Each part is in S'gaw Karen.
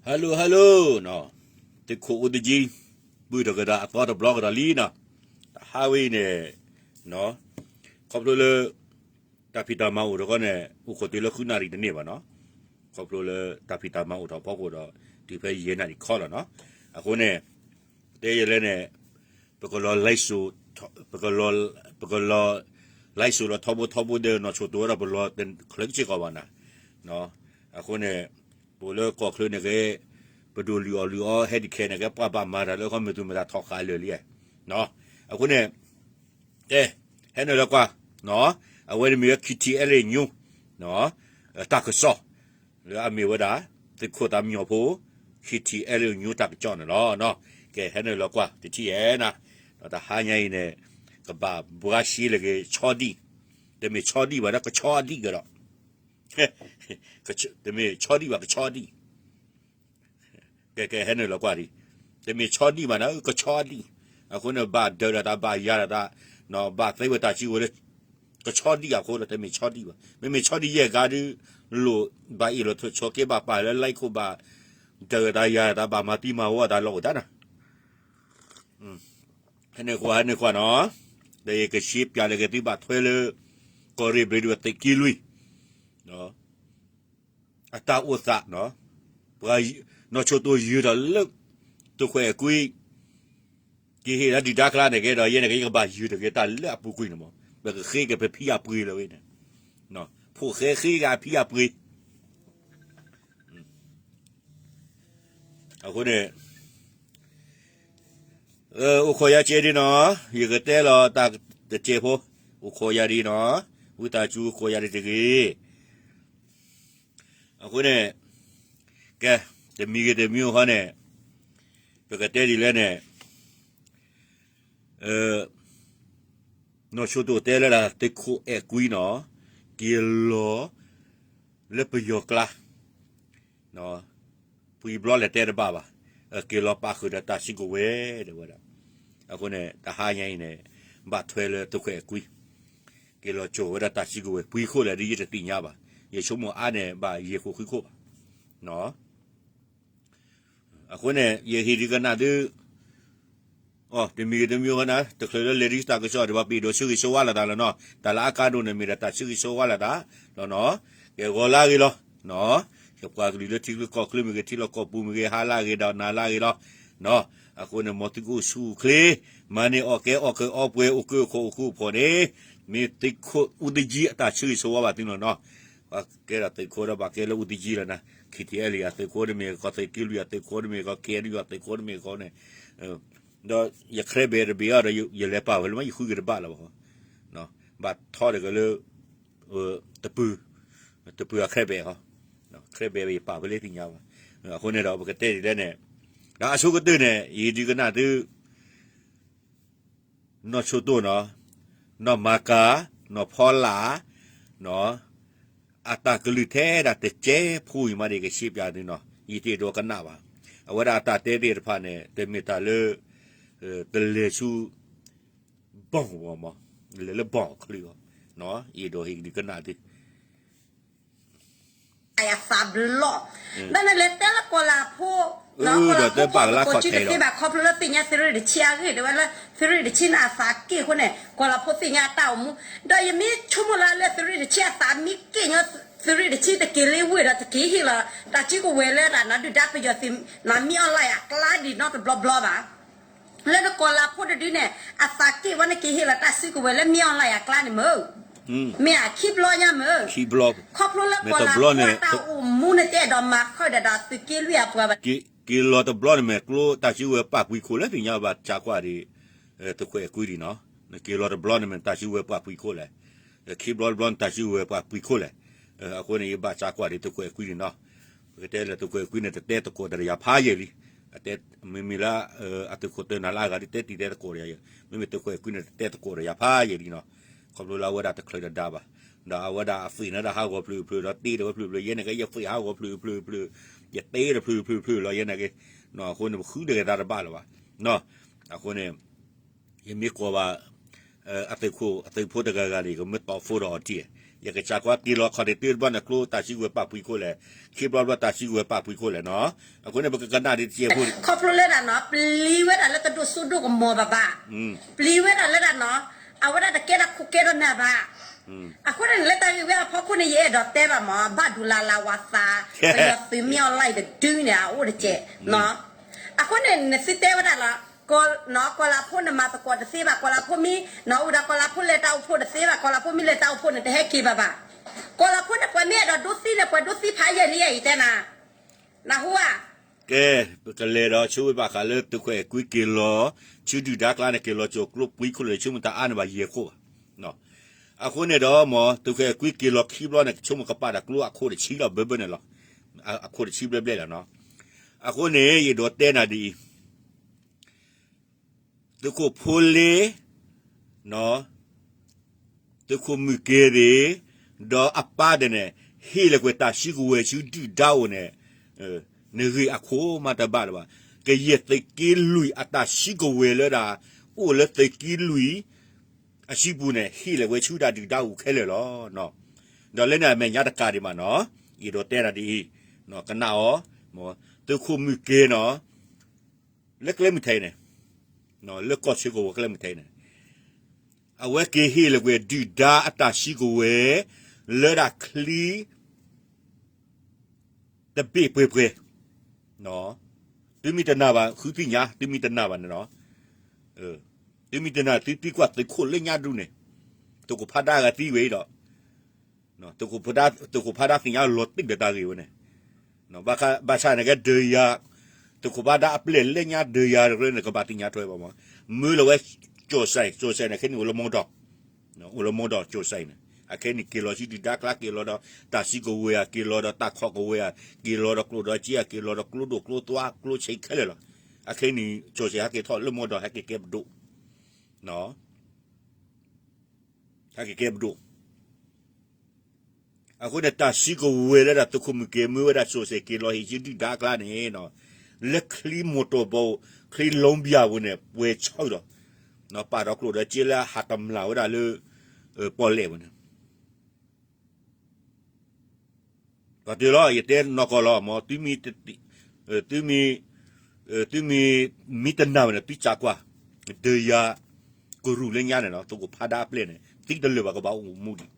Hello hello နီၤ, သုးခိၣ်အူသကၠံ ပုၢ်ထီၣ်ကဒီးအသီတဘျီကဒီးလံနီၤ, တဟါဝဲအံၤန့ၣ် ခီဖျိလၢ တၢ်ဖံးတၢ်မၤအိၣ်ထီၣ်ခီန့ၣ် အိၣ်ခိးတုၤလၢဃုနၣ်ရံၣ်တန့ၢ်ဘၣ်နီၤ, ခီဖျိလၢတၢ်ဖံးတၢ်မၤအိၣ်ထီၣ်ဖီခိၣ်ဒီး တုၤဖဲယဲၢ်နၣ်ရံၣ်ခီလီၤနီၤ, အဃိန့ၣ် တဲယဲလဲၣ်န့ၣ် ပကလီၤ ပကလီၤ ပကလီၤ live show လီၤထီဘိထီဘိဒီး နီၢ်ဆိၣ်တိၣ်ဝဲဒၣ်ပလီၤချၢကစ့ၢ်ကီးဘၣ်နၤ, အဃိန့ၣ် ပအိၣ်လၢကီၢ်ချၢန့ၣ်က့ ပဒိၣ်လုၢ်အီၣ်လုၢ်အီ ဟဲဒံးခဲန့ၣ်က့ ပှၤဘၣ်မၤတၢ်လၢခီမ့ၢ်သူမ့ၢ်တၢ်ထီၣ်ဃာ်လၢာ်လံ, အဃိန့ၣ် ကဲ ဟဲနုာ်လီၤကွၢ်, အဝဲန့ၣ်မ့ၢ်ဝဲ ခံထံၣ်အဲလ့ၣ်ညိ တၢ်ကစီၣ် လၢအမ့ၢ်ဝဲဒၣ် သုးခိၣ်သးမံညီၤဖိ ခံထံၣ်အဲလ့ၣ်ညိ တၢ်ကစီၣ်န့ၣ်လီၤ. ကဲ ဟဲနုာ်လီၤကွၢ်တထံၣ်ဧဲနၤ, ဒီးတဟါညါအံၤန့ၣ် ကဘၣ်ဘှါရှဲလၢက့ၤဆီဒံၣ်, တမ့ၢ်ဆီဒံၣ်ဘၣ်ဒီး ကဆီအဒံၣ်ကဒီး, တမ့ၢ်ဆီဒံၣ်ဘၣ် ကဆီအဒံၣ် ကဲ ကဲ ဟဲနုာ်လီၤကွၢ်ဒံး, တမ့ၢ်ဆီဒံၣ်ဘၣ်နၤ ကဆီဒံၣ်, အဃိန့ၣ် ဘၣ်ဒၢးဒီးတၢ် ဘၣ်ယၤဒီးတၢ်, ဘၣ်သ့ဝဲတၢ်စုကဝဲၤလၢ ကဆီဒံၣ်အဃိဒီး တမ့ၢ်ဆီဒံၣ်ဘၣ်, မ့မ့ၢ်ဆီဒံၣ်ယဲၢ်ဂၤဒုး လိၣ်ဘၣ်အ့ၣ်လိာ်ဆိးက့ ဘၣ်ပာ်လၢ like ခိၣ် ဘၣ်ဒၢးဒီးတၢ်ယၤဒီးတၢ် ဘၣ်မၤသံမၤဝီတၢ်လီၢ်အိၣ်တၢ်နၤ ဟဲနုာ်ကွၢ် ဟဲနုာ်ကွၢ်နီၤ, ဒီးယကရှဲပၠးလၢက့ၤသုဘၣ်ထွဲလၢ ကီၢ်ရ့ၣ်ဘျ့းဒိၣ်သုးက့လွံၢ် အတၢ်အိၣ်သး, ပှၤနီၢ်ဆိၣ်တိၣ်ယုၢ်ထီၣ်လၢ သုးခိၣ်အဲၣ်ကွံ က့ၤဟ့ၣ်လၢဒုၣ်ဒါကျါန့ၣ်က့ဒီး ယဲန့ၣ်က့ ယကဘၣ်ယုၢ်ထီၣ်က့ၤတၢ်လၢအပူၤကွံာ်န့ၣ်မး, ပကဃ့က့ၤပဖံအပှ့ၤလၢၤဝဲန့ၣ်, ဖိၣ်ဃဲဃ့က့ၤအဖံအပှ့ၤ အဃိန့ၣ် အိၣ်ခိးယၤစဲးဒ်နီၤ, ယကတဲလီၤတၢ်တစဲးဖိ, အိၣ်ခိးယၤဒ်နီၤ, ဝံသးစူၤအိၣ်ခိးယၤဒ်တဂ့ၤ. အဃိန့ၣ် ကဲ တမံၤဂ့ၤတမံၤဂ့ၤဃီန့ၣ် ပကတဲဒ်လဲၣ်န့ၣ် နီၢ်ဆိၣ်တိၣ်တဲလၢဒၣ်သုးခိၣ်အဲၣ်ကွံနီၤ, က့ၤလီၤလၢပယီၤကျါ ပှဲၤဘျီလဲၤတဲတဘၣ်ဘၣ်, က့ၤလီၤပာ်ဃုာ်ဒီးတၢ်စုကဝဲၤတဲဝဲဒၣ်. အဃိန့ၣ် တဟါညါအံၤန့ၣ် ဘၣ်ထွဲလၢသုးခိၣ်အဲၣ်ကွံ က့ၤလီၤစိာ်ဝဲဒၣ်တၢ်စုကဝဲၤ ပှဲၤခိၣ်လဲၣ်ဒီး ယတသ့ၣ်ညါဘၣ်. ယဆိကမိၣ်အါန့ၣ် ဘၣ်ယဲၢ်ခိၣ်ဃုခိၣ်ဘၣ်. အဃိန့ၣ် ယဟ့ၣ်ဒုးကနၣ်သု အိ တမံၤဂ့ၤတမံၤဂ့ၤဃီန့ၣ် တချုးလၢလဲၤဒုးတၢ်ကစီၣ်ဒံးဘၣ် ပအဲၣ်ဒိးဆၢဂ့ၤဆၢဝါလိာ်သးလီၤနီၤ. တၢ်လၢအကါဒိၣ်န့ၣ် မ့ၢ်ဒၣ်တၢ်ဆၢဂ့ၤဆၢဝါလိာ်သးလီၤနီၤ. ကဲဂီၤလၢဂ့ၤလီၤ. ယပှၤကလုာ်လၢထံချၢကီၢ်ချၢမ့ၢ်ဂ့ၤ ထံလီၢ်ကီၢ်ပူၤမ့ၢ်ဂ့ၤ ဟါလၢဂ့ၤဒီးနၤလၢဂ့ၤလီၤ. အဃိန့ၣ် မ်သုကအိၣ်ဆူၣ်အိၣ်ချ့ မၤန့ၢ်အီၣ်ကဲအီၣ်ကၢအီပှဲၤ အိၣ်ကၢအိၣ်ခိးအိၣ်ဃူအိၣ်ဖိးန့ၣ် မ့ၢ်သုးခိၣ်အူသကၠံအတၢ်ဆၢဂ့ၤဆၢဝါဘၣ်သုလီၤနီၤ. ပှၤကဲဒီးသုးခိၣ်ဒီးဘၣ်ကဲလၢအူသကၠံလီၤနၤ. ခံထံၣ်အဲလ့ၣ်အသုးခိၣ်န့ၣ်မ့ၢ် ကီၢ်သုးက့လွံၢ်အသုးခိၣ်န့ၣ်မ့ၢ် ကီၢ် KNU အသုးခိၣ်န့ၣ်မ့ၢ်ဃီန့ၣ် ဒီးယ credible တဘ့ၣ်အီၤဒီး ယလဲၤပာ်ဝဲလၢမ့ၢ်ယဃုက့ၤတဘၣ်လၢၤဘၣ်ဃီ. ဘၣ်ထီၣ်တဂၤလၢ တပုၢ်, တပုၢ်အ credible ဃီ, credible ယပာ်ဖဲလဲၣ်သ့ၣ်ညါဘၣ်. အဃိန့ၣ်ဒီးပကတဲဒ်လဲၣ်န့ၣ် ဒီးအဆိကတၢၢ်န့ၣ် ယဒုးကနၣ်သု နီၢ်ဆိၣ်တိၣ်နီၤ, နီၢ်မၤကၤ, နီၢ်ဖီလာ်, အတၢ်ကလုၢ်ထဲဒၣ်တကဲဖိအံၤမးဒီး ယကရှဲပၠးသုနီၤ, ယတအဲၣ်ဒိးကနၣ်ဘၣ်. အဝဲဒၣ်အတၢ်တဲသ့ၣ်တဖၣ်န့ၣ် တမ့ၢ်တၢ်လၢ တလဲၤဆူ ဘီၣ်ဝီမး, လဲၤလၢဘီၣ်ချၢအီၤ, ယအဲၣ်ဒိးဟ့ၣ်ဒုးကနၣ်သု ယသးဘျီၣ်, ဒီးနလဲၤတဲလၢကီၢ်လၤဖိ, ဒီးတဲဘၣ်ကလါခီၣ်ထံးလီၤ, တသ့ဘၣ်ခီဖျိလၢသ့ၣ်ညါသုးရ့ၣ်တဆံအဂ့ၢ် တဲဝဲလၢ သုးရ့ၣ်တဆံန့ၣ်အသးက့ၣ်အဃိန့ၣ် ကီၢ်လၤဖိသ့ၣ်ညါအတၢ်အိၣ်မူ, ဒီးယမ့ၢ်ဆိကမိၣ်လၢလၢသုးရ့ၣ်တဆံအသးမ့ၢ်က့ၣ်ညီ သုးရ့ၣ်တဆံတက့ၤလၢဝ့ၢ်ဒီးတက့ၤဟ့ၣ်လီၤ တၢ်စုကဝဲၤလၢတၢ်နါဒုၣ်ဒါပယီၤသုး နမ့ၢ်အီၣ်လၢ်ယၤကျါဒံးနီတဘျီဘျီဘၣ်. လၢနကီၢ်လၤဖိတဒုန့ၣ် အသးက့ၣ်ဝဲနက့ၤဟ့ၣ်လီၤတၢ်စုကဝဲၤလၢမ့ၢ်အီၣ်လၢ်ယၤကျါန့ၣ်မ့ၢ်, မ့ၢ်အခံဘျီညါမ့ၢ်, ခီဖျိလၢကီၢ်လၤဖိအတၢ်အိၣ်မူန့ၣ် တအဲၣ်ဒိးမၤဃုာ်ဒီးသုးက့လွံၢ်အပှၤဘၣ်. က့ၤလီၤတဘျီန့ၣ်မ့ၢ်ကျိတၢ်စုကဝဲၤပာ်ပှံၤခိၣ်လဲၣ် သ့ၣ်ညါဘၣ် ကၢ်ကွၢ်ဒံး သုးခိၣ်အဲၣ်ကွံဒံးနီၤ, နက့ၤလီၤတဘျီန့ၣ်မ့ၢ်တၢ်စုကဝဲၤပာ်ပှံၤခိၣ်လဲၣ်, ခံဘျီတဘျီန့ၣ်တၢ်စုကဝဲၤပာ်ပှံၤခိၣ်လဲၣ်, အဃိန့ၣ် ယဘၣ်ကၢ်ကွၢ်ဒံးသုးခိၣ်အဲၣ်ကွံန့ၣ်နီၤ, ပကတဲလၢသုးခိၣ်အဲၣ်ကွံန့ၣ် တတဲသကိးတၢ်ဒီးယၤဖးယံာ်လံ, မ့မ့ၢ်လၢ အသုးခိၣ်တၢၢ်နၤလၢအဂၤဒ်တဲတံၤတဲသကိးဒီးယၤ, မ့မ့ၢ်သုးခိၣ်အဲၣ်ကွံန့ၣ် တတဲသကိးဒီးယၤဖးယံာ်လံနီၤ, ခီဖျိလၢအဝဲဒၣ်တချုးတဒါဘၣ်, ဒီးအဝဲဒၣ်အသ့ၣ်န့ၣ်ဒီးဟးဂီၤဖျုးဖျုးဒီးတ့ဒီးဝဲဖျုးဖျုး ယဲန့ၣ်က့ ယသ့ၣ်ဟးဂီၤဖျုးဖျုးဖျုး, ယတ့ဒီးဖျုးဖျုးဖျုးလီၤ ယဲန့ၣ်က့, အဃိန့ၣ် ပဃုတဂဲၤသးတဘၣ်လၢၤဘၣ်, အဃိန့ၣ် ယမ့ၢ်ကိးဘၣ် အသုးခိၣ်အသုးဖိတဂၤဂၤန့ၣ် ကမ့ၢ်တီၣ်ဖိဒီးအီၤတံၢ်, ယကစၢ်ကွၢ်တ့လီၤခီၣ်ထံးတဘျီန့ၣ် ကျိတၢ်စုကဝဲၤပာ်ပှံခိၣ်လဲၣ်, ခံဘျီဘျီတၢ်စုကဝဲၤပာ်ပှံခိၣ်လဲၣ်နီၤ. အဃိန့ၣ် ပကကနၣ်ဒ်တစဲးဖိန့ၣ် ခီဖျိလၢဒၣ်နီၤ ပျံၤဝဲဒၣ်လၢတဒိၣ်စိဒိၣ်ကမီၤဘၣ်ဘၣ်, ပျံၤဝဲဒၣ်လၢဒၣ်နီၤ အဝဲဒၣ်တကဲထီၣ်ခိၣ်ကဲထီၣ်နၢ်ဘၣ်. အဃိန့ၣ် လၢတၢ်ဂ့ၢ်ဝဲအဖီခိၣ်န့ၣ် ယအဲၣ်ဒိးတဲဘၣ်မး ဘၣ်ဒိလၢ်လၢ်ဝၤသး ပယီၤသုးမ့ၢ်အီၤလီၢ်အံၤတဒုန့ၣ် အအိၣ်တကဲးနီၤ. အဃိန့ၣ် နသုတဲဝဲဒၣ်လီၤ ကီၢ်လၤဖိန့ၣ်မၤသကိးတသ့ဘၣ်, ကီၢ်လၤဖိမ့ၢ်နီၤ အိၣ်ဒီးကီၢ်လၤဖိလဲၤတၢ်အိၣ်ဖှိၣ်တသ့ဘၣ်, ကီၢ်လၤဖိမ့ၢ်လဲၤတၢ်အိၣ်ဖှိၣ်န့ၣ် တဟဲက့ၤဘၣ်ဘၣ်. ကီၢ်လၤဖိန့ၣ် ပှၤမ့ၢ်အဲၣ်ဒိးဒိသံန့ၣ် ပှၤဒိသံဖးယံာ်လံအံၤတဲနၤ, နၢ်ဟူဧါ. ကဲ, ပကလဲၤဒီးဆိဝဲဘၣ်ဃးလၢသုးခိၣ်အဲၣ်ကွံက့ၤလီၤ ဆူဒုၣ်ဒါကျါန့ၣ် က့ၤလီၤစိၤကျိပှံခိၣ်လၢာ် ဆိကမိၣ်တၢ်အါန့ၣ်ဘၣ်ယဲၢ်ခိၣ်ဘၣ်. အဃိန့ၣ်ဒီးမ့ၢ် သုးခိၣ်အဲၣ်ကွံက့ၤလီၤခံဘျီန့ၣ် ဆိကမိၣ်ကပာ်ဒီးကျိအခိၣ်တဆံလီၤ ဘၢဘၢန့ၣ်လီၤ. အခိၣ်တဆံဘျဲၣ်ဘျဲၣ်လီၤနီၤ. အဃိန့ၣ် ယအဲၣ်ဒိးတဲနၤဒ်အံၤ သုးခိၣ်ဖိလ့ သုးခိၣ်မုၢ်က့ၤသ့ၣ် ဒီးအပၢ်ဒဲးန့ၣ် ဟ့ၣ်လီၤကွံာ်တၢ်စုကဝဲၤဆူဒုၣ်ဒါအိၣ်န့ၣ် နဂ့ၢ်အခိၣ်မးတဘၣ်လၢၤဘၣ်. ကယဲၢ်သုးက့လွံၢ်အတၢ်စုကဝဲၤလၢဒၣ် အိၣ်လၢသုးက့လွံၢ်အစုပူၤန့ၣ် ဟ့ၣ်လီၤဝဲဆူဒၣ်ဒုၣ်ဒါအိၣ်ခဲလၢာ်လီၤ. ဒီးလၢန့ၣ်အမဲာ်ညါတကးဒံးဘၣ်နီၤ ယအဲၣ်ဒိးတဲနၤဒ်အံၤ ကနၣ်အီၤ သုးခိၣ်မုၢ်က့ၤနီၤ လၢကျဲမုၢ်ထဲအံၤန့ၣ် လၢကီၢ်ဆၢကဝီၤကျဲမုၢ်ထဲအံၤန့ၣ် အဝဲက့ၤဟ့ၣ်လီၤကွံာ်ဒုၣ်ဒါအတၢ်စုကဝဲၤ လၢဒၣ်ချံ တဘ့ၣ်ပှဲၤပှဲၤ, သုမ့ၢ်တနာ်ဘၣ် ဃုသ့ၣ်ညါ သုမ့ၢ်တနာ်ဘၣ်န့ၣ်နီၤ, သုမ့ၢ်တနာ် သုသံကွၢ်သုးခိၣ်လၢညါဒူၣ်န့ၣ်, သုးခိၣ်ဖးဒါဂၤသံဝဲအံၤဒီး သုးခိၣ်ဖးဒါသ့ၣ်ညါလီၤတံၢ်ဒီးတၢ်ဂ့ၢ်ဝဲန့ၣ်, ဘၣ်ဆၣ်န့ၣ်ကဲဒၢးယၤ, သုးခိၣ်ဖးဒါအပျဲၢ်လၢညါဒၢးယၤတကရၢန့ၣ် ကဘၣ်သ့ၣ်ညါထွဲဘၣ်မး, မၢလီၤဝဲ ကၠီၣ်စဲၣ်, ကၠီၣ်စဲၣ်န့ၣ် ခဲနံၣ်အိၣ်လၢမီဒီး အိၣ်လၢမီဒီးကၠီၣ်စဲၣ်န့ၣ် အခဲနံၣ်က့ၤလီၤဆူဒုၣ်ဒါကျါ က့ၤလီၤဒီးတၢ်စုကဝဲၤဧါ, က့ၤလီၤဒီးတၢ်ခီၣ်ကဝဲၤဧါ, က့ၤလီၤဒီးကျိၣ်ဒီးစ့ဧါ, က့ၤလီၤဒီးကျိဒိၣ်ကျိသွါကျိဆံးခဲလၢာ်လီၤ. အခဲနံၣ် ကၠီၣ်စဲၣ် ဟဲက့ၤကဲပဒိၣ်, ဟဲက့ၤကဲပဒိၣ် အဃိန့ၣ် တၢ်စုကဝဲၤလၢဒၣ်သုးခိၣ်မုၢ်က့ၤ မၢဝဲဒၣ်ကၠီၣ်စဲၣ်က့ၤလီၤဟ့ၣ်ဆူဒုၣ်ဒါကျါန့ၣ်, လၢချံမိၢ်တီၢ်ဘီ ချံလီဘံယၤပူၤန့ၣ် ပှဲၤဆီဒီး ပာ်ဒီးကျိၣ်ဒီးစ့လၢဟးတမျၢ်ဝဲဒၣ်လၢ ပီၣ်လဲၣ်ပူၤန့ၣ် ပှၤတ့ၢ်လီၤ ယတဲနီၢ်ကီၢ်လီၤ မ့ၢ် သုမ့ၢ် သုမ့ၢ် မ့ၢ်တနာ်ဘၣ်န့ၣ် သုစးကွၢ် ဒၢးယၤ ကရူၢ်လၢညါန့ၣ်လီၤ သုးခိၣ်ဖးဒါအပျဲၢ်န့ၣ် သံတလၢာ်ဘၣ်ကဘၣ်အိၣ်မူဒံး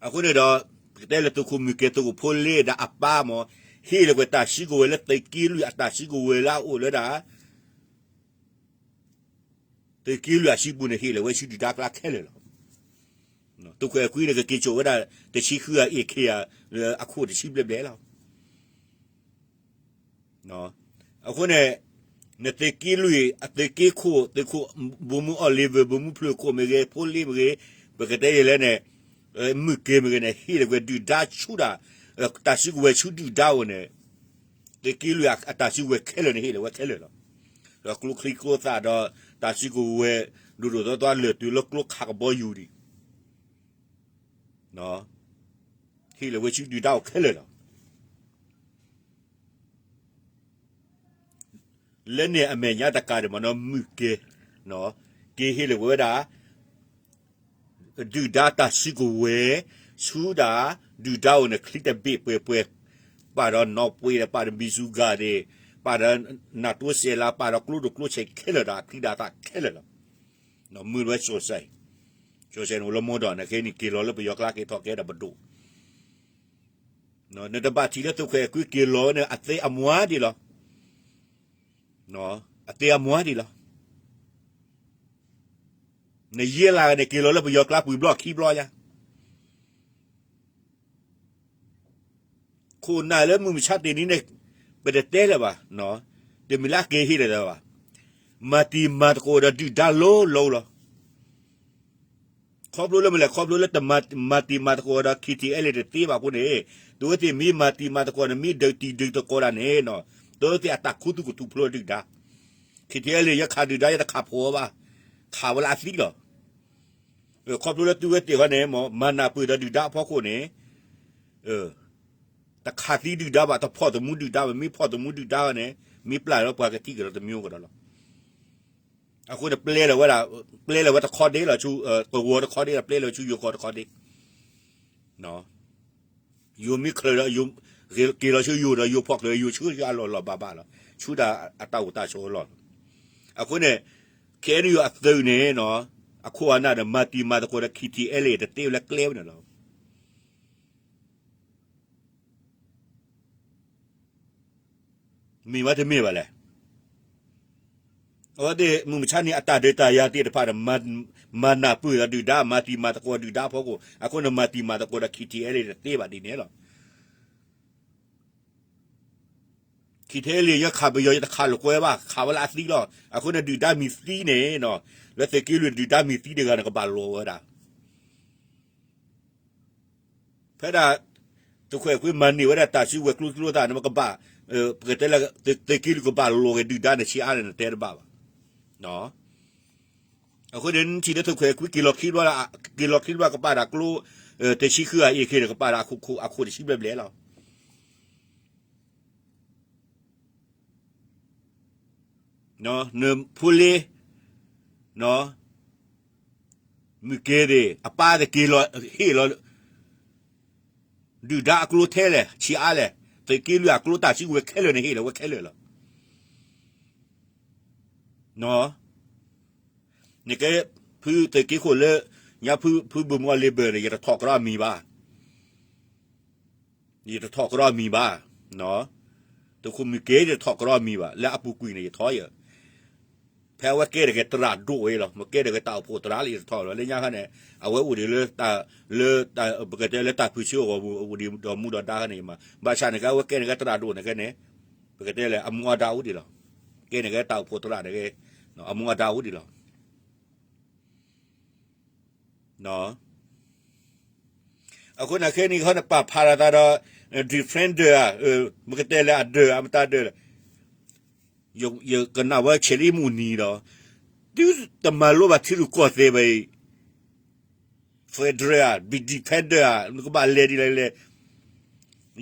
အဃိန့ၣ်ဒီး ပကတဲလၢသုးခိၣ်မုၢ်က့ၤ သုးခိၣ်ဖိလ့ဒီးအပၢ်မ့ၢ် ဟ့ၣ်လီၤကွံာ်တၢ်စုကဝဲၤလၢသုးက့လွံၢ်အတၢ်စုကဝဲၤလၢအအိၣ်လၢဒၣ် သုးက့လွံၢ်အစုပူၤန့ၣ် ဟ့ၣ်လီၤဝဲဆူဒုၣ်ဒါကျါခဲလၢာ်လီၤ. သုးခိၣ်အဲၣ်ကွံန့ၣ် ကက့ၤစိာ်ဝဲဒၣ် တဆံဃုဂၤ အ့ၣ်ခ့ဂၤ လၢအခိၣ်တဆံဘျဲၣ်ဘျဲၣ်လီၤ. အဃိန့ၣ် နသုးက့လွံၢ် အသုးက့ခိၣ် သုးခိၣ် ဗိုလ်မှူး Oliver ဗိုလ်မှူးဖျိခိၣ်မ့ၢ်ဂ့ၤ ဖိလ့မ့ၢ်ဂ့ၤ ပကတဲယဲလဲၣ်န့ၣ် မုၢ်က့ၤမ့ၢ်ဂ့ၤန့ၣ် ဟ့ၣ်လီၤကွံာ်ဒုၣ်ဒါဆူဒၣ် တၢ်စုကဝဲၤဆူဒုၣ်ဒါအိၣ်န့ၣ် သုးက့လွံၢ်အတၢ်စုကဝဲၤခဲလၢာ်န့ၣ် ဟ့ၣ်လီၤဝဲခဲလၢာ်လီၤ. ဒီးကျိချံကျိသၣ်ဒီး တၢ်စုကဝဲၤ ဒိၣ်ဒိၣ်သွါသွါ လၢာ်တုၤလၢကျိခးကဘီယူၤဒံး ဟ့ၣ်လီၤဝဲဆူဒုၣ်ဒါအိၣ်ခဲလၢာ်လီၤ. လၢန့ၣ်အမဲာ်ညါတကးဒံးမ့ၢ်နီၤ မုၢ်က့ၤ က့ၤဟ့ၣ်လီၤဝဲဒၣ် ဒုၣ်ဒါတၢ်စုကဝဲၤ ဆူဒၣ် ဒုၣ်ဒါအိၣ်န့ၣ် ချံတဘ့ၣ်ပှဲၤပှဲၤ ပာ်ဒီးနီၣ်ပှ့ၤဒီး ပာ်ဒီးဘံၣ်စူၣ်ဂၤဒဲး ပာ်ဒီးနၢ်တိစဲးလး ပာ်ဒီးကျိဒိၣ်ကျိဆံးခဲလၢာ်ဒီး အချံဒၣ်သၣ်ခဲလၢာ်လီၤ. မုၢ်ဝဲကၠီၣ်စဲၣ် ကၠီၣ်စဲၣ်န့ၣ် အိၣ်လၢမီဒီးန့ၣ် ခဲနံၣ်က့ၤလီၤလၢပယီၤကျါက့ၤထီၣ်ကဲဒီးပဒိၣ် နတဘၣ်ထံၣ်လၢသုးခိၣ်အဲၣ်ကွံက့ၤလီၤဝဲန့ၣ် အသ့အမွါဒံးလီၤ. အသ့အမွါဒံးလီၤ. နယဲၢ်လၢ်ဂၤန့ၣ် က့ၤလီၤလၢပယီၤကျါပှဲၤဘျီခံဘျီယါ ခိၣ်နၢ်လၢမုၢ်မဆါတနံၤန့ၣ် ပတတဲလၢၤဘၣ်, တမ့ၢ်လၢအက့ၤဟ့ၣ်လၢၤဘၣ်, မၤတံၤမၤသကိးဒီးဒုၣ်ဒါလိၤလိၤလီၤ. ခီဖျိလၢမနုၤလဲၣ် ခီဖျိလၢတမၤတံၤမၤသကိးဒီး KTLA တသ့ဘၣ်အဃိန့ၣ်, သုဝဲသ့ၣ်မ့ၢ်မၤတံၤမၤသကိးန့ၣ် မ့ၢ်ဒုးတံၤဒုးသကိးတၢ်န့ၣ်, သုဝဲသ့ၣ်အတၢ်ခူသူၣ်ကထူၣ်ဖျိဒုၣ်ဒါ, KTLA ယခးဒုၣ်ဒါ ယတခးဖိးအီၤဘၣ်, ခးဝဲလၢအသံလီၤ. ခီဖျိလၢသုဝဲသ့ၣ်ဃီန့ၣ် မၤနၢ်ပၢၢ်ဒီးဒုၣ်ဒါအဖီခိၣ်န့ၣ် တခးသံဒုၣ်ဒါဘၣ်, တဖီၣ်သမူဒုၣ်ဒါဘၣ်, မ့ၢ်ဖီၣ်သမူဒုၣ်ဒါဃီန့ၣ် မ့ၢ်ပျၢ်ဒီးပှၤကထံၣ်ကဒီးတမံၤကဒီးလီၤ. အဃိန့ၣ် ပျဲလီၤဝဲဒၣ်, ပျဲလီၤဝဲတခီဒ့လီၤဆူ, သဝီတခီဒ့ဒီး ပျဲလီၤဆူယိၤကီၢ်တခီဒ့, ယိၤမ့ၢ်ချၢးဒီး, က့ၤလီၤဆူယိၤဒီး ယိၤဖီၣ်ချၢးယိၤဆူယအလီၢ်လီၢ်ဘၣ်ဘၣ်လီၤ, ဆူတၢ်အတၢ်အိၣ်တၢ်ဆိးအလီၢ်လီၤ. အဃိန့ၣ် ခဲအံၤန့ၣ် ယိၤအသုးန့ၣ်နီၤ, အခိၣ်အနၢ်ဒီး မၤတံၤမၤသကိးဒီး ခံထံအဲလ့ၣ် တသ့ဝဲလၢကျဲဝဲန့ၣ်လီၤ. မ့ၢ်ဘၣ်တမ့ၢ်ဘၣ်လဲၣ်. အဝဲသ့ၣ်မုၢ်မဆါန့ၣ် အတၢ်ဒုးတၢ်ယၤသ့ၣ်တဖၣ်ဒီး မၤနၢ်ပၢၢ်ဒီးဒုၣ်ဒါ, မၤတံၤမၤသကိးဒုၣ်ဒါအဖီခိၣ်, အဃိန့ၣ် မၤတံၤမၤသကိးဒီး ခံထံအဲလ့ၣ် တသ့ဘၣ်ဒ်န့ၣ်လီၤ. ခံထံအဲလ့ၣ် ယခးပယီၤ ယတခးလိာ်ကွဲဘၣ်, ခးဝဲလၢအသံလီၤ. အဃိန့ၣ် ဒုၣ်ဒါမ့ၢ်သံန့ၣ်နီၤ, လၢသုးက့လွံၢ် ဒုၣ်ဒါမ့ၢ်သံတဂၤန့ၣ် ကဘၣ်လိာ်ဝဲဒၣ် ဖဲဒၣ် သုးခွဲးခွံမၤန့ၢ်ဝဲဒၣ်တၢ်စုကဝဲၤကျိချံကျိသၣ်န့ၣ် ပကဘၣ်, ပကတဲလၢ သုးက့လွံၢ်ကဘၣ်လိာ်က့ၤဒုၣ်ဒါန့ၣ် ဆံးအါန့ၣ် နတဲတဘၣ်ဘၣ်. အဃိန့ၣ် နထံၣ်လၢသုးခွဲးခွံ က့ၤလီၤခံဘျီ, က့ၤလီၤခံဘျီကပာ်ဒၣ်ကျိ တဆံဃုဂၤအ့ၣ်ခ့န့ၣ် ကပာ်ဒၣ်အခိၣ်တဆံဘျဲၣ်ဘျဲၣ်လီၤ. နဖိလ့ မုၢ်က့ၤသ့ၣ် အပၢ်သ့ၣ်က့ၤလီၤ ဟ့ၣ်လီၤ ဒုၣ်ဒါအကျိထဲလဲၣ် ဆံးအါလဲၣ်, သုးက့လွံၢ်အကျိတၢ်စုကဝဲၤခဲလၢာ်န့ၣ် ဟ့ၣ်လီၤဝဲခဲလၢာ်လီၤ. နကဲ ဖုသုးက့ခိၣ်လၢ ညါဖု ဖုဘုၣ်မီလ့ဘၢၣ်န့ၣ် ယတထီၣ်ကရီအမံၤဘၣ်. ယတထီၣ်ကရီအမံၤဘၣ်. သုးခိၣ်မုၢ်က့ၤ ယတထီၣ်ကရီအမံၤဘၣ်. လၢအပူၤကွံာ်န့ၣ် ယထီၣ်ယဲ ဖဲအဝဲကဲတဂ့ၤသရၣ်ဒိၣ်ဝဲလီၤ. မ့ၢ်ကဲတဂ့ၤတၢ်အိၣ်ဖှိၣ်သရၣ်လၢယထီၣ်လီၤ. လၢညါခါန့ၣ် အဝဲအိၣ်ဒံးလၢ လၢ ပကတဲလၢတၢ်ဖုးဆၢအဂီၢ်မူ အိၣ်ဒံးဒီးမူဒီးဒါန့ၣ်မး. ဘၣ်ဆၣ်န့ၣ်ကဲ အဝဲကဲန့ၣ်ကဲသရၣ်ဒိၣ်န့ၣ်ကဲန့ၣ် ပကတဲလၢအမူအဒါအိၣ်ဒံးလီၤ. ကဲန့ၣ်ကဲတၢ်အိၣ်ဖှိၣ်သရၣ်န့ၣ်ကဲ အမူအဒါအိၣ်ဒံးလီၤ. အဃိန့ၣ်ခဲအံၤန့ၣ် ဟီန့ၣ် ပာ်ဖျါလီၤသးဒီး defender ဧါ, မ့ၢ်ကတဲလၢအဒၢးဧါ မတၤဒၢးလဲၣ်. ယကနၣ်ဝဲဆဲးလံမုၢ်နံၤဒီး သုတမၤလိဘၣ်ထံရူၢ်ကီၢ်သဲးဘၣ်အံၤ federal ဧါ, defender ဧါ, နကဘၣ်လဲၤဒ်လဲၣ်လဲၣ်.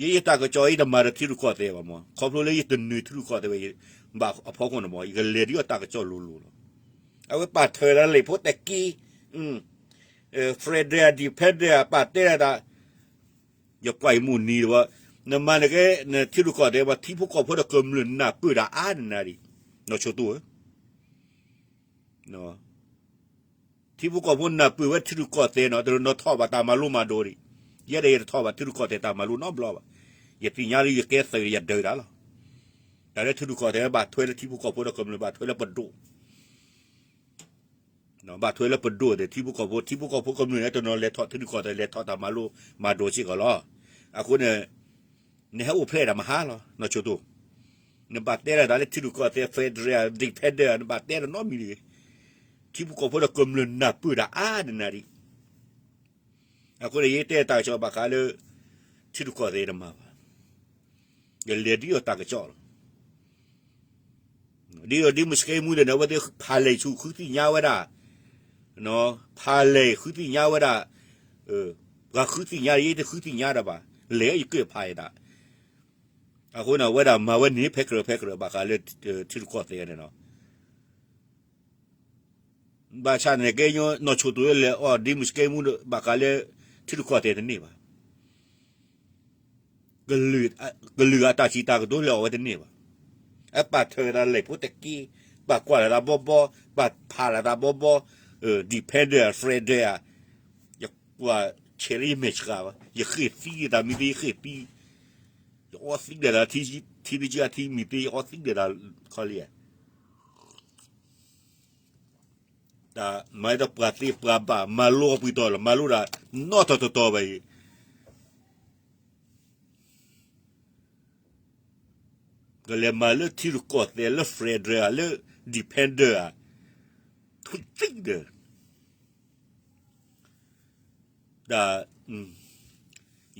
ယဲယတၢ်ကစီၣ် ယတမၤဒီးထံရူၢ်ကီၢ်သဲးဘၣ်မး, ခီဖျိလၢယတနုာ်ထံရူၢ်ကီၢ်သဲးဘၣ် ဘၣ်အဖီခိၣ်န့ၣ်မး ယကလဲၤဒ်အီၤတၢ်ကစီၣ်လိၤလိၤလီၤ. အဝဲပာ်ထွဲလၢလံာ်ဖိတက့ၢ် federal defender ပာ်တဲဒၣ် ယကွၢ်အံၤမုၢ်နံၤတဘျီ, နမၤနကဲ နထံဖိကီၢ်ဖိဒီးကမျၢၢ်နၢ်ပၢၢ်တၢ်အါနနၤဒံး, နီၢ်ဆိတိဧၢ, ထံဖိကီၢ်ဖိနၢ်ပၢၢ်ဝဲထံရူၢ်ကီၢ်သဲးနီၤ, တနီၤထီၣ်ဘၣ်တၢ်မၤလိမၤဒိးဒံး, ယဲဒၣ်ယတထီၣ်ဘၣ်ထံရူၢ်ကီၢ်သဲးတၢ်မၤလိနီတဘျီဘၣ်, ယသ့ၣ်ညါလၢယကဲသုးဒီးယဒုးတၢ်လီၤ. တၢ်လၢထံရူၢ်ကီၢ်သဲးဘၣ်ထွဲလၢထံဖိကီၢ်ဖိဒီးကမျၢၢ်ဘၣ်ထွဲလၢပဒိၣ် ဘၣ်ထွဲလၢပဒိၣ်သ့ၣ် ထံဖိကီၢ်ဖိ, ထံဖိကီၢ်ဖိကမျၢၢ်န့ၣ် တနီၤလဲၤထီၣ်ထံရူၢ်ကီၢ်သဲး လဲၤထီၣ်တၢ်မၤလိမၤဒိးစ့ၢ်ကီးလီၤ. အဃိန့ၣ် နဟဲအိၣ်ဖျဲၣ်တၢ်မဟါလီၤ နီၢ်ဆိတိ, နဘၣ်တဲဒၣ်တၢ်လၢထံရူၢ်ကီၢ်သဲး federal defender နဘၣ်တဲတၢ်နီတမံၤတဂ့ၤ, ထံဖိကီၢ်ဖိဒီးကမျၢၢ်နၢ်ပၢၢ်တၢ်အါနနၤဒံး, အဃိန့ၣ် ယတဲတၢ်ကစီၣ်ဘၣ်ဃးလၢ ထံရူၢ်ကီၢ်သဲးတမၤဘၣ်, ယလဲၤဒ်အီၤတၢ်ကစီၣ်လီၤ. ဒ်အီၤဒ်မုၢ်စကဲမူဒီးန့ၣ် အဝဲသ့ၣ်ဖးလဲၢ်ဆူၣ်ဃုသ့ၣ်ညါဝဲဒၣ်, ဖးလဲၢ်ဃုသ့ၣ်ညါဝဲဒၣ်, ပှၤဃုသ့ၣ်ညါ ယတဃုသ့ၣ်ညါတၢ်ဘၣ်, လဲၤယကၢၢ်ဖးယသး, အဃိန့ၣ် အဝဲဒၣ်မၤဝဲန့ၣ် ဖဲကြၢးဖဲကြၢး ဘၣ်ဃးလၢ ထံရူၢ်ကီၢ်သဲးန့ၣ်လီၤ. ဘၣ်ဆၣ်န့ၣ်ကဲ နီၢ်ဆိတိလၢလဲၤအီၣ်ဒ်မုၢ်စကဲမူ ဘၣ်ဃးလၢ ထံရူၢ်ကီၢ်သဲးတန့ၢ်ဘၣ်, ကလုာ်အတၢ်စံးတၢ်ကတိၤလဲၤအီၣ်ဝဲတန့ၢ်ဘၣ်, အပာ်ထွဲသးလံာ်ဖိတက့ၢ်, ပာ်ကွၢ်လီၤသးဘီဘီ, ပာ်ဖးလီၤသးဘီဘီ, defender federal ဧါ, ယကွၢ်ဆဲးလၢယမဲာ်ဆှးဘၣ်, ယဃ့ၢ်သံသးမံၤသ့ ယဃ့ၢ်သံ, ယအီသံဒီးသး ထံသကၢထံမံၤသ့ ယအီသံဒီးသးခီလံဧါ. တၢ်မၤဒီးပှၤသ့ပှၤဘၣ် မၤလိအပှ့ၤတီၤလီၤ မၤလိတၢ်နီတီၤတီၤဘၣ်အံၤ, ကလဲၤမၤလၢထံရူၢ်ကီၢ်သဲးလၢ federal ဧါ လၢ defender ဧါ, ထူသံဒီး တၢ်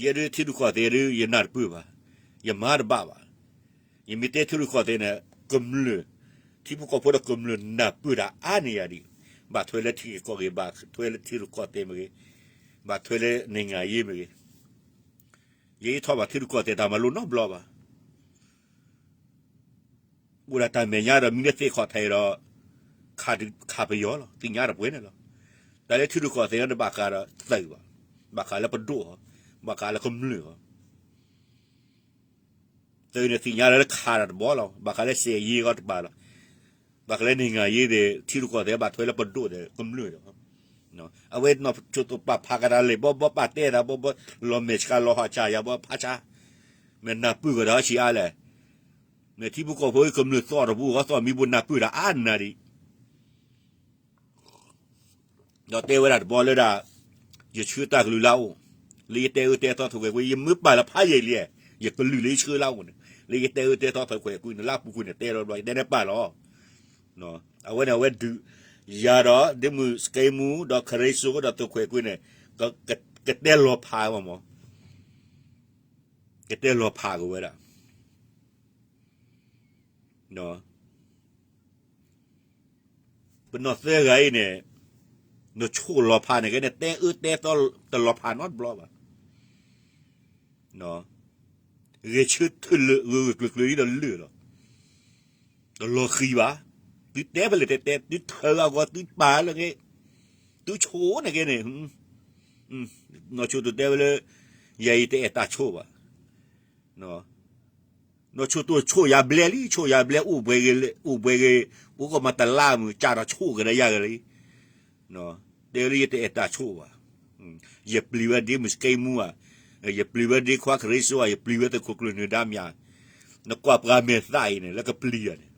ယဲဒၣ်ထံရူၢ်ကီၢ်သဲးဒၣ် ယနၢ်တပၢၢ်ဘၣ်, ယမၤတဘၣ်ဘၣ်. ယမ့ၢ်တဲထံရူၢ်ကီၢ်သဲးန့ၣ် ကမျၢၢ်, ထံဖိကီၢ်ဖိဒီးကမျၢၢ်နၢ်ပၢၢ်တၢ်အါန့ၢ်ယၤဒံး, ဘၣ်ထွဲလၢထံဂ့ၢ်ကီၢ်ဂ့ၢ်, ဘၣ်ထွဲလၢထံရူၢ်ကီၢ်သဲးမ့ၢ်ဂ့ၤ, ဘၣ်ထွဲလၢ နိုင်ငံရေး မ့ၢ်ဂ့ၤ, ယဲယထီၣ်ဘၣ်ထံရူၢ်ကီၢ်သဲးတၢ်မၤလိနီတဘျီဘၣ်. အိၣ်ဒၣ်တၢ်မဲာ်ညါဒီး မ့ၢ်လၢသ့ၣ်ခီၣ်ထံးဒီး ခးပယီၤလီၤ, သ့ၣ်ညါတပှဲၤန့ၣ်လီၤ. တၢ်လၢထံရူၢ်ကီၢ်သဲးန့ၣ် ဘၣ်ဃးဒီးသုးဘၣ်, ဘၣ်ဃးလၢပဒိၣ်အီၤ, ဘၣ်ဃးလၢကမျၢၢ်အီၤ. သုးန့ၣ်သ့ၣ်ညါလၢခးတၢ်တဘီလီၤ, ဘၣ်ဃးလၢစဲးယ့ၤဂီၤတပၤလီၤ, ဘၣ်ဃးလၢနံၣ်ငါယ့ၤဒီး ထံရူၢ်ကီၢ်သဲးဘၣ်ထွဲလၢပဒိၣ်ဒီးကမျၢၢ်ဒီး အဝဲနီၢ်ဆိၣ်တိၢ်ပာ်ဖးကဒါလံာ်ဘီဘီ ပာ်တဲတၢ်ဘီဘီ လီၤမဲာ်ဆှးလီၤဟီၣ်ဆၢ်ယၤဘီဖးဆါ, မ့ၢ်နၢ်ပၢၢ်ကဒီးဆံးအါလဲၣ်. မ့ၢ်ထံဖိကီၢ်ဖိကမျၢၢ်သီၣ်တပူၤ ဂီၢ်သီၣ်မံပူၤ နၢ်ပၢၢ်တၢ်အါနၤဒံး ဒီးတဲဝဲဒၣ်တဘီလၢဒၣ် ယဆှၢတၢ်ကလုၢ်လၢအအိၣ်, လၢယတဲအၢတဲသီသုးခွဲးကွံ ယမ့ၢ်ပာ်လီၤဖးယံာ်လံ, ယကလုၢ်လၢယဆှၢလၢအအိၣ်န့ၣ် လၢယတဲအၢတဲသီသုးခွဲးကွံန့ၣ် လၢအပူၤကွံာ်န့ၣ် တဲဒီးဘျီ ယတဲန့ၣ်ပာ်လီၤ. အဝဲန့ၣ် အဝဲဒုးယၤဒီး ဒ့မုၣ်စကဲမူ ဒီးခရ့စိ ဒီးသုးခွဲးကွံန့ၣ် ကတဲလီၤဖးမး, ကတဲလီၤဖးက့ၤဝဲဒၣ် ပနီၢ်သၢဂၤအံၤန့ၣ် နဆိၣ်လီၤဖးန့ၣ်က့န့ၣ် တဲအၢတဲသီတလီၤဖးနီတဘျီဘၣ်. ဂဲၤဆၢထၢၣ်လၢဂၢၢ်ဂၢၢ်ကျၢၤကျၢၤလံဒီးလၢာ်လီၤ. တလီၤဃံၤဘၣ်. သုတဲဖဲလဲၣ်တဲတဲ သုထၢအဂီၢ် သုပာ်လၢက့ သုဆိၣ်န့ၣ်က့န့ၣ် နီၢ်ဆိၣ်တိၢ်တဲဝဲလၢ ယၤအံၤတအဲၣ်တၢ်ဆိၣ်ဘၣ်. နီၢ်ဆိၣ်တိၢ်ဆိၣ်ယၤဘျဲလံ ဆိၣ်ယၤဘျဲ အိၣ်ဘှဲဂ့ၤ အိၣ်ဘှဲဂ့ၤ အိၣ်ကီၢ်မၤတလါမုၢ် ကၢ်ဒီးဆိၣ်ကဒါယၤဂ့ၤလံ. တဲလၢယတအဲၣ်တၢ်ဆိၣ်ဘၣ်. ယပျံၤဝဲဒ့မုၣ်စကဲမူဧါ, ယပျံၤဝဲဒ့ခွါခရ့စိဧါ, ယပျံၤဝဲသုးခိၣ်ကျၢၢ်နၢၤဒါမၠး, နကွၢ်ပှၤမဲာ်သၣ်အံၤန့ၣ် လၢကပျံၤဧါန့ၣ်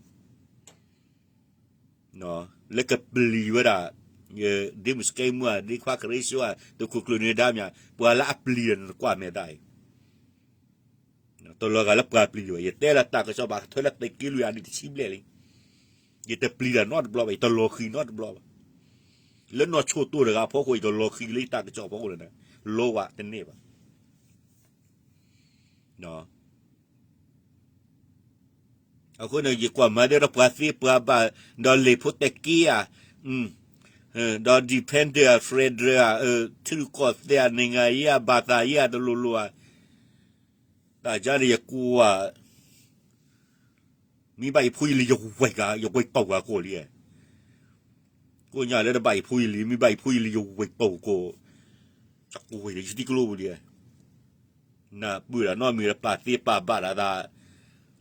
လၢကပျံၤဝဲဒၣ် ဒ့မုၣ်စကဲမူဧါ, ဒ့ခွါခရ့စိဧါ, သုးခိၣ်ကျၢၢ်နၢၤဒါမၠး, ပှၤလၢအပျံၤဒီးနကွၢ်မဲာ်သၣ်အံၤ တလီၤဂာ်လၢပှၤပျံၤဘၣ်. ယတဲလၢတၢ်ကစီၣ်ဘၣ်ထွဲလၢသုးက့လွံၢ်အနံၣ်တဆံဘျဲၣ်လံ. ယတပျံၤတၢ်နီတဘျီဘၣ်, ယတလီၤဃံၤနီတဘျီဘၣ်. လၢနီၢ်ဆိၣ်တိၢ်တဂၤအဖီခိၣ် ယတလီၤဃံၤလၢယတၢ်ကစီၣ်အဖီခိၣ်န့ၣ် လီၤဝဲတန့ၢ်ဘၣ်. အဃိန့ၣ် ယကွၢ်မၤဒၢဒီးပှၤသ့ပှၤဘၣ်, ဒီးလံာ်ဖိတက့ဧါ, ဒီး dependent ဧါ, federal ဧါ, ထံရူၢ်ကီၢ်သဲးဧါ, နံၣ်ငါယ့ဧါ, ဘၣ်သးယ့ဧါ, တလိၤလိၤဧါ, တၢ်ကါန့ၣ်ယကွၢ် မ့ၢ်ဘၣ်ယဖိယလံၤ ယဝဲၢ်ကၤ ယဝဲၢ်ပီၢ်ဝဲကိးလံ. ကိးညါလၢတဘၣ်ယဖိယလံၤ, မ့ၢ်ဘၣ်ယဖိယလံၤ ယဝဲၢ်ပီၢ်ဝဲကိး, ယကွၢ်လၢယတံၤကျိပူၤလံ. နၢ်ပၢၢ်တၢ်နီတမံၤလၢပာ်သ့ပာ်ဘၣ်လၢသး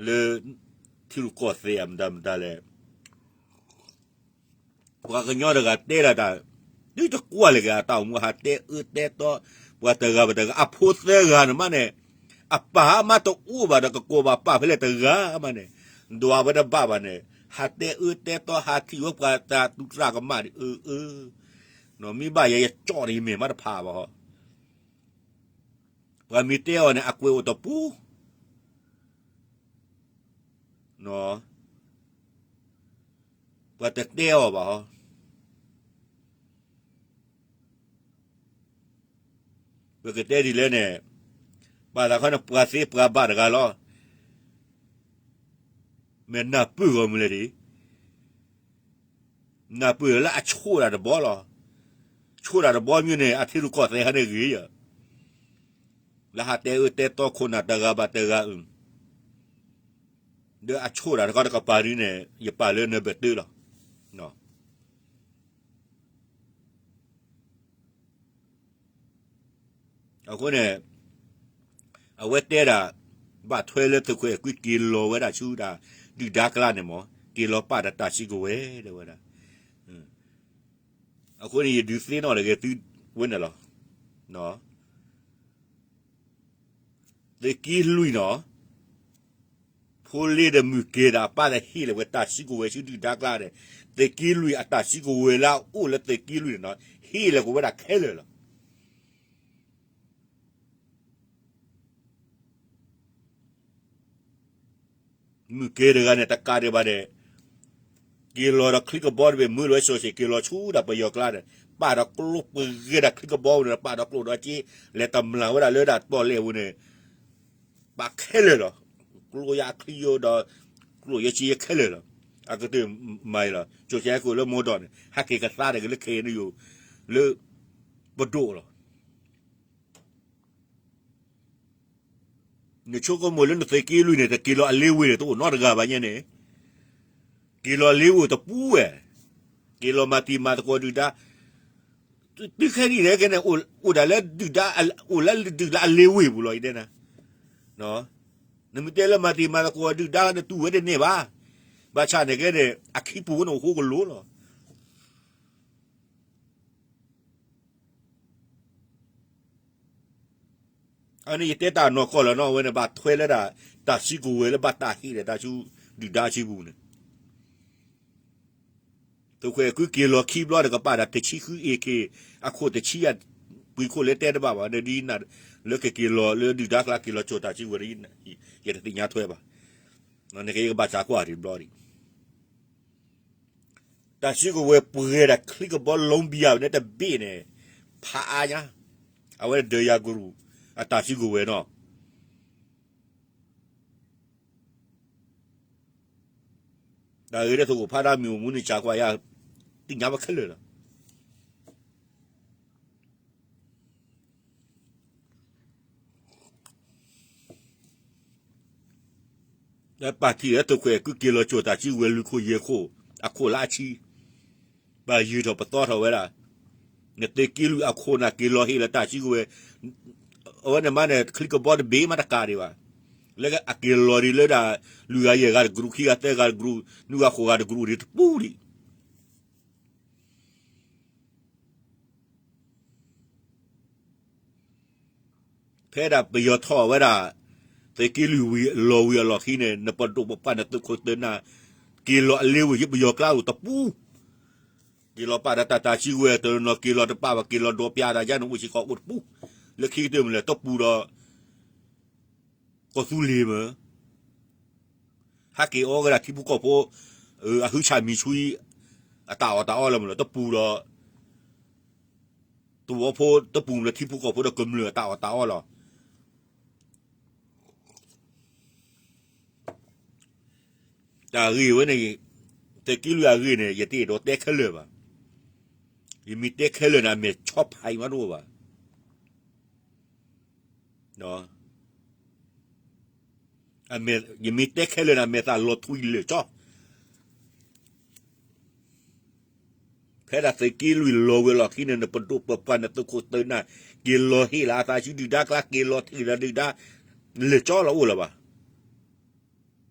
လၢထံရူၢ်ကီၢ်သဲးအမတၤမတၤလဲၣ်. ပှၤကညီတဂၤတဲဒၣ်တၢ်, သုတကွၢ်လၢၤက့ၤအတၢ်အိၣ်မူ ဟးတဲအၢတဲသီ, ပှၤတဂၤဘၣ်တဂၤ အဖိသၢဂၤန့ၣ်မးန့ၣ်, အပၢ်မးတအိၣ်ဘၣ်ဒီး ကကိးဘၣ်ပၢ်ဖဲလဲၣ်တဂၤမးန့ၣ်, ဒွးဝဲတဘၣ်ဘၣ်န့ၣ်, ဟးတဲအၢတဲသီ ဟးထံၣ်ဝဲပှၤတၢ်သူၣ်တၢ်ကမၣ်ဒံးအၢအၢ, မ့ၢ်ဘၣ်ယဲယကၠီၣ်န့ၣ် ယမဲာ်မးတဖးဘၣ်ဟီ, ပှၤမ့ၢ်တဲအီၤန့ၣ် အကွဲးအိၣ်တပူၤ ပှၤတတဲအီၤဘၣ်ဟီ, ပကတဲဒ်လဲၣ်န့ၣ်, ဘၣ်သးခီန့ၣ် ပှၤသ့ပှၤဘၣ်တဂၤလီၤ. မ့ၢ်နၢ်ပၢၢ်ဂီၢ်မုၢ်လဲၣ်ဒံး, နၢ်ပၢၢ်လၢအဆိၣ်တၢ်တဘီလီၤ. ဆိၣ်တၢ်တဘီမ့ၢ်န့ၣ် အထံရူၢ်ကီၢ်သဲးဟဲန့ၣ်ဂ့ၤယၤ, လၢဟးတဲအၢတဲသီခိၣ်နၢ်တဂၤဘၣ်တဂၤအု, ဒီးအဆိၣ်တၢ်တခီတကပၤဒ်န့ၣ် ယပာ်လၢနဘၢၣ်တၢၢ်လီၤ. အဃိန့ၣ် အဝဲတဲဒၣ် ဘၣ်ထွဲလၢသုးခွဲးကွံက့ၤလီၤဝဲဒၣ်ဆူဒၣ် ဒုၣ်ဒါကျါန့ၣ်မး က့ၤလီၤပာ်ဒီးတၢ်စုကဝဲၤဒၣ်ဝဲဒၣ်. အဃိန့ၣ် ယဒုးသ့ၣ်နီၣ်တဂ့ၤသုဝဲန့ၣ်လီၤ. သုးက့လွံၢ်နီၤ ဖိလ့ဒီးမုၢ်ကဲဒီးအပၢ်ဒီးဟ့ၣ်လီၤဝဲတၢ်စုကဝဲၤဆူဒုၣ်ဒါကျါန့ၣ်, သုးက့လွံၢ်အတၢ်စုကဝဲၤလၢအအိၣ်လၢသုးက့လွံၢ်န့ၣ်နီၤ ဟ့ၣ်လီၤက့ၤဝဲဒၣ်ခဲလၢာ်လီၤ. မုၢ်ကဲတဂၤန့ၣ် တကးဒံးဘၣ်န့ၣ် က့ၤလီၤဒီးချံကဘီတဘ့ၣ် မၢလီၤဝဲစီၤဆံး က့ၤလီၤဆူဒၣ်ပယီၤကျါန့ၣ် ပာ်ဒီးကျိပဂဲၤဒၣ်ချံကဘီပူၤန့ၣ် ပာ်ဒီးကျိၣ်ဒီးစ့ လဲၤတမျၢ်ဝဲဒၣ်လၢဒၣ်တီၢ်လဲၣ်ပူၤန့ၣ် ပာ်ခဲလၢာ်လီၤ. ကျိယဲအချံယိဒီး ကျိၣ်ယဲစ့ယဲခဲလၢာ်လီၤ. အကတၢၢ်မၤအံၤလီၤ စီၤဆံးကိၣ်လၢမိၢ်ဒီးန့ၣ် ဟဲက့ၤကသါတဂ့ၤလၢခဲအံၤန့ၣ်ယိာ် လၢပဒိၣ်လီၤ. နဆိကမိၣ်လၢနသုးက့လွံၢ်န့ၣ် တက့ၤလီၤအလ့ဝ့ၢ်န့ၣ် တအိၣ်နီတဂၤဘၣ်ညါန့ၣ်, က့ၤလီၤအလ့ဝ့ၢ်တပူၤဝဲ, က့ၤလီၤမၤတံၤမၤသကိးဒုၣ်ဒါ, တုၤခဲနံၤန့ၣ်ကဲန့ၣ် အိၣ်ဒၣ်လၢဒုၣ်ဒါ, အိၣ်လၢဒုၣ်ဒါအလ့ဝ့ၢ်ပူၤလီၤ ယတဲနၤ. နမ့ၢ်တဲလၢမၤတံၤမၤသကိးဒုၣ်ဒါန့ၣ် တူၢ်ဝဲတန့ၢ်ဘၣ်. ဘၣ်ဆၣ်န့ၣ်ကဲန့ၣ် အခံပူၤန့ၣ်အိၣ်ဃိကလိလီၤ. အန့ၣ်ယတဲတၢ်နီၢ်ကီၢ်လီၤနီၤ အဝဲန့ၣ်ဘၣ်ထွဲလၢဒၣ် တၢ်စုကဝဲၤလၢဘၣ်တၢ်ဟ့ၣ်ဒီးတၢ်ဆူဒုၣ်ဒါအစုပူၤန့ၣ် သုးခွဲးကုက့ၤလီၤခံဘျီဒီးကပာ်ဒၣ်တဆံဃု AK အခိၣ်တဆံယဲၢ် ပှ့ၤခိၣ်လဲတဲတဘၣ်ဘၣ် ဒ်နၤလၢကက့ၤလီၤလၢဒုၣ်ဒါကျါက့ၤလီၤကၠိၣ်တၢ်စုကဝဲၤ ယတသ့ၣ်ညါထွဲဘၣ်. နက့ၤကဘၣ်စးကွၢ်တဘျီဒံး တၢ်စုကဝဲၤပှဲၤဒၣ်ချံကဘီ Colombia န့ၣ်တဘ့ၣ်န့ၣ် ဖးအါညါ အဝဲဒၣ်ယၤကရူၢ် အတၢ်စုကဝဲၤနီၤ တၢ်ဂ့ၢ်လၢသုးခိၣ်ဖးဒိၣ်မုၢ်အိၣ်မူန့ၣ် စးကွၢ်ယၤ သ့ၣ်ညါဝဲခဲလၢာ်လီၤ. လၢပာ်ထံၣ်လၢသုးခွဲးကုက့ၤလီၤကၠိၣ်တၢ်စုကဝဲၤလွံၢ်ခိၣ်ယဲၢ်ခိၣ် အခိၣ်လၢအဆံ ဘၣ်ယုၢ်ထီၣ်ပသီထီၣ်ဝဲဒၣ် နသုးက့လွံၢ်အခိၣ်နၢ်က့ၤလီၤဟ့ၣ်လီၤတၢ်စုကဝဲၤ အဝဲန့ၣ်မးန့ၣ် ချံကဘီတဘ့ၣ်မးတကးဒံးဘၣ် လၢအက့ၤလီၤဒံးလၢဒၣ် လွံၢ်ဂၤယဲၢ်ဂၤတကရူၢ် ခံဂၤသၢဂၤတကရူၢ် နွံဂၤဃိးဂၤတကရူၢ်ဒံးတပူၤဒံး ဖဲဒၣ်ပယီၤထီၣ်ဝဲဒၣ် သုးက့လွံၢ်ဝံၤအလီၢ်ဝံၤအလီၢ်ခံန့ၣ် နပဒိၣ်ပပှၢ်နသုးခိၣ်သုးနၢ် က့ၤလီၤအလ့ဝ့ၢ်ယပယီၤကျါအိၣ်တပူၤ က့ၤလီၤပာ်ဒီးတၢ်တၢ်စုကဝဲၤတနီၤ က့ၤလီၤတပာ်ဘၣ် က့ၤလီၤဒီးပျးတၢ်ယါန့ၣ်အိၣ်စ့ၢ်ကီးအိၣ်တပူၤ လၢခံကတၢၢ်မ့ၢ်လဲၣ် တပူၤဒီး ကီၢ်သူလ့ၤမ့ၢ် ဟဲက့ၤအီၣ်ဝဲဒၣ်ထံဖိကီၢ်ဖိ အဟုဆၣ်မံၤဆှံ အတၢ်အီၣ်တၢ်အီလီၤမ့ၢ်လီၤ တပူၤဒီး သဝီဖိတပူၤမ့ၢ်လၢထံဖိကီၢ်ဖိဒီးကမျၢၢ်အတၢ်အီၣ်တၢ်အီလီၤ. တၢ်ဂ့ၢ်ဝဲန့ၣ် သုးက့လွံၢ်အဂ့ၢ်န့ၣ် ယတအဲၣ်ဒိးတဲခဲလၢာ်ဘၣ်. ယမ့ၢ်တဲခဲလၢာ်န့ၣ် အမဲာ်ဆီဖးအံၤမးတအိၣ်ဘၣ်. ယမ့ၢ်တဲခဲလၢာ်န့ၣ် အမဲာ်သးလီၤထွံလၢာ်ကၠီ ဖဲဒၣ်သုးက့လွံၢ်လီၤဝံၤအလီၢ်ခံန့ၣ် နပဒိၣ်ပပှၢ်နသုးခိၣ်သုးနၢ် က့ၤလီၤဟ့ၣ်လီၤအသးဆူဒုၣ်ဒါကျါ က့ၤလီၤထံၣ်လီၤဒုၣ်ဒါ လၢာ်ကၠီလီၤအိၣ်လၢၤဘၣ်.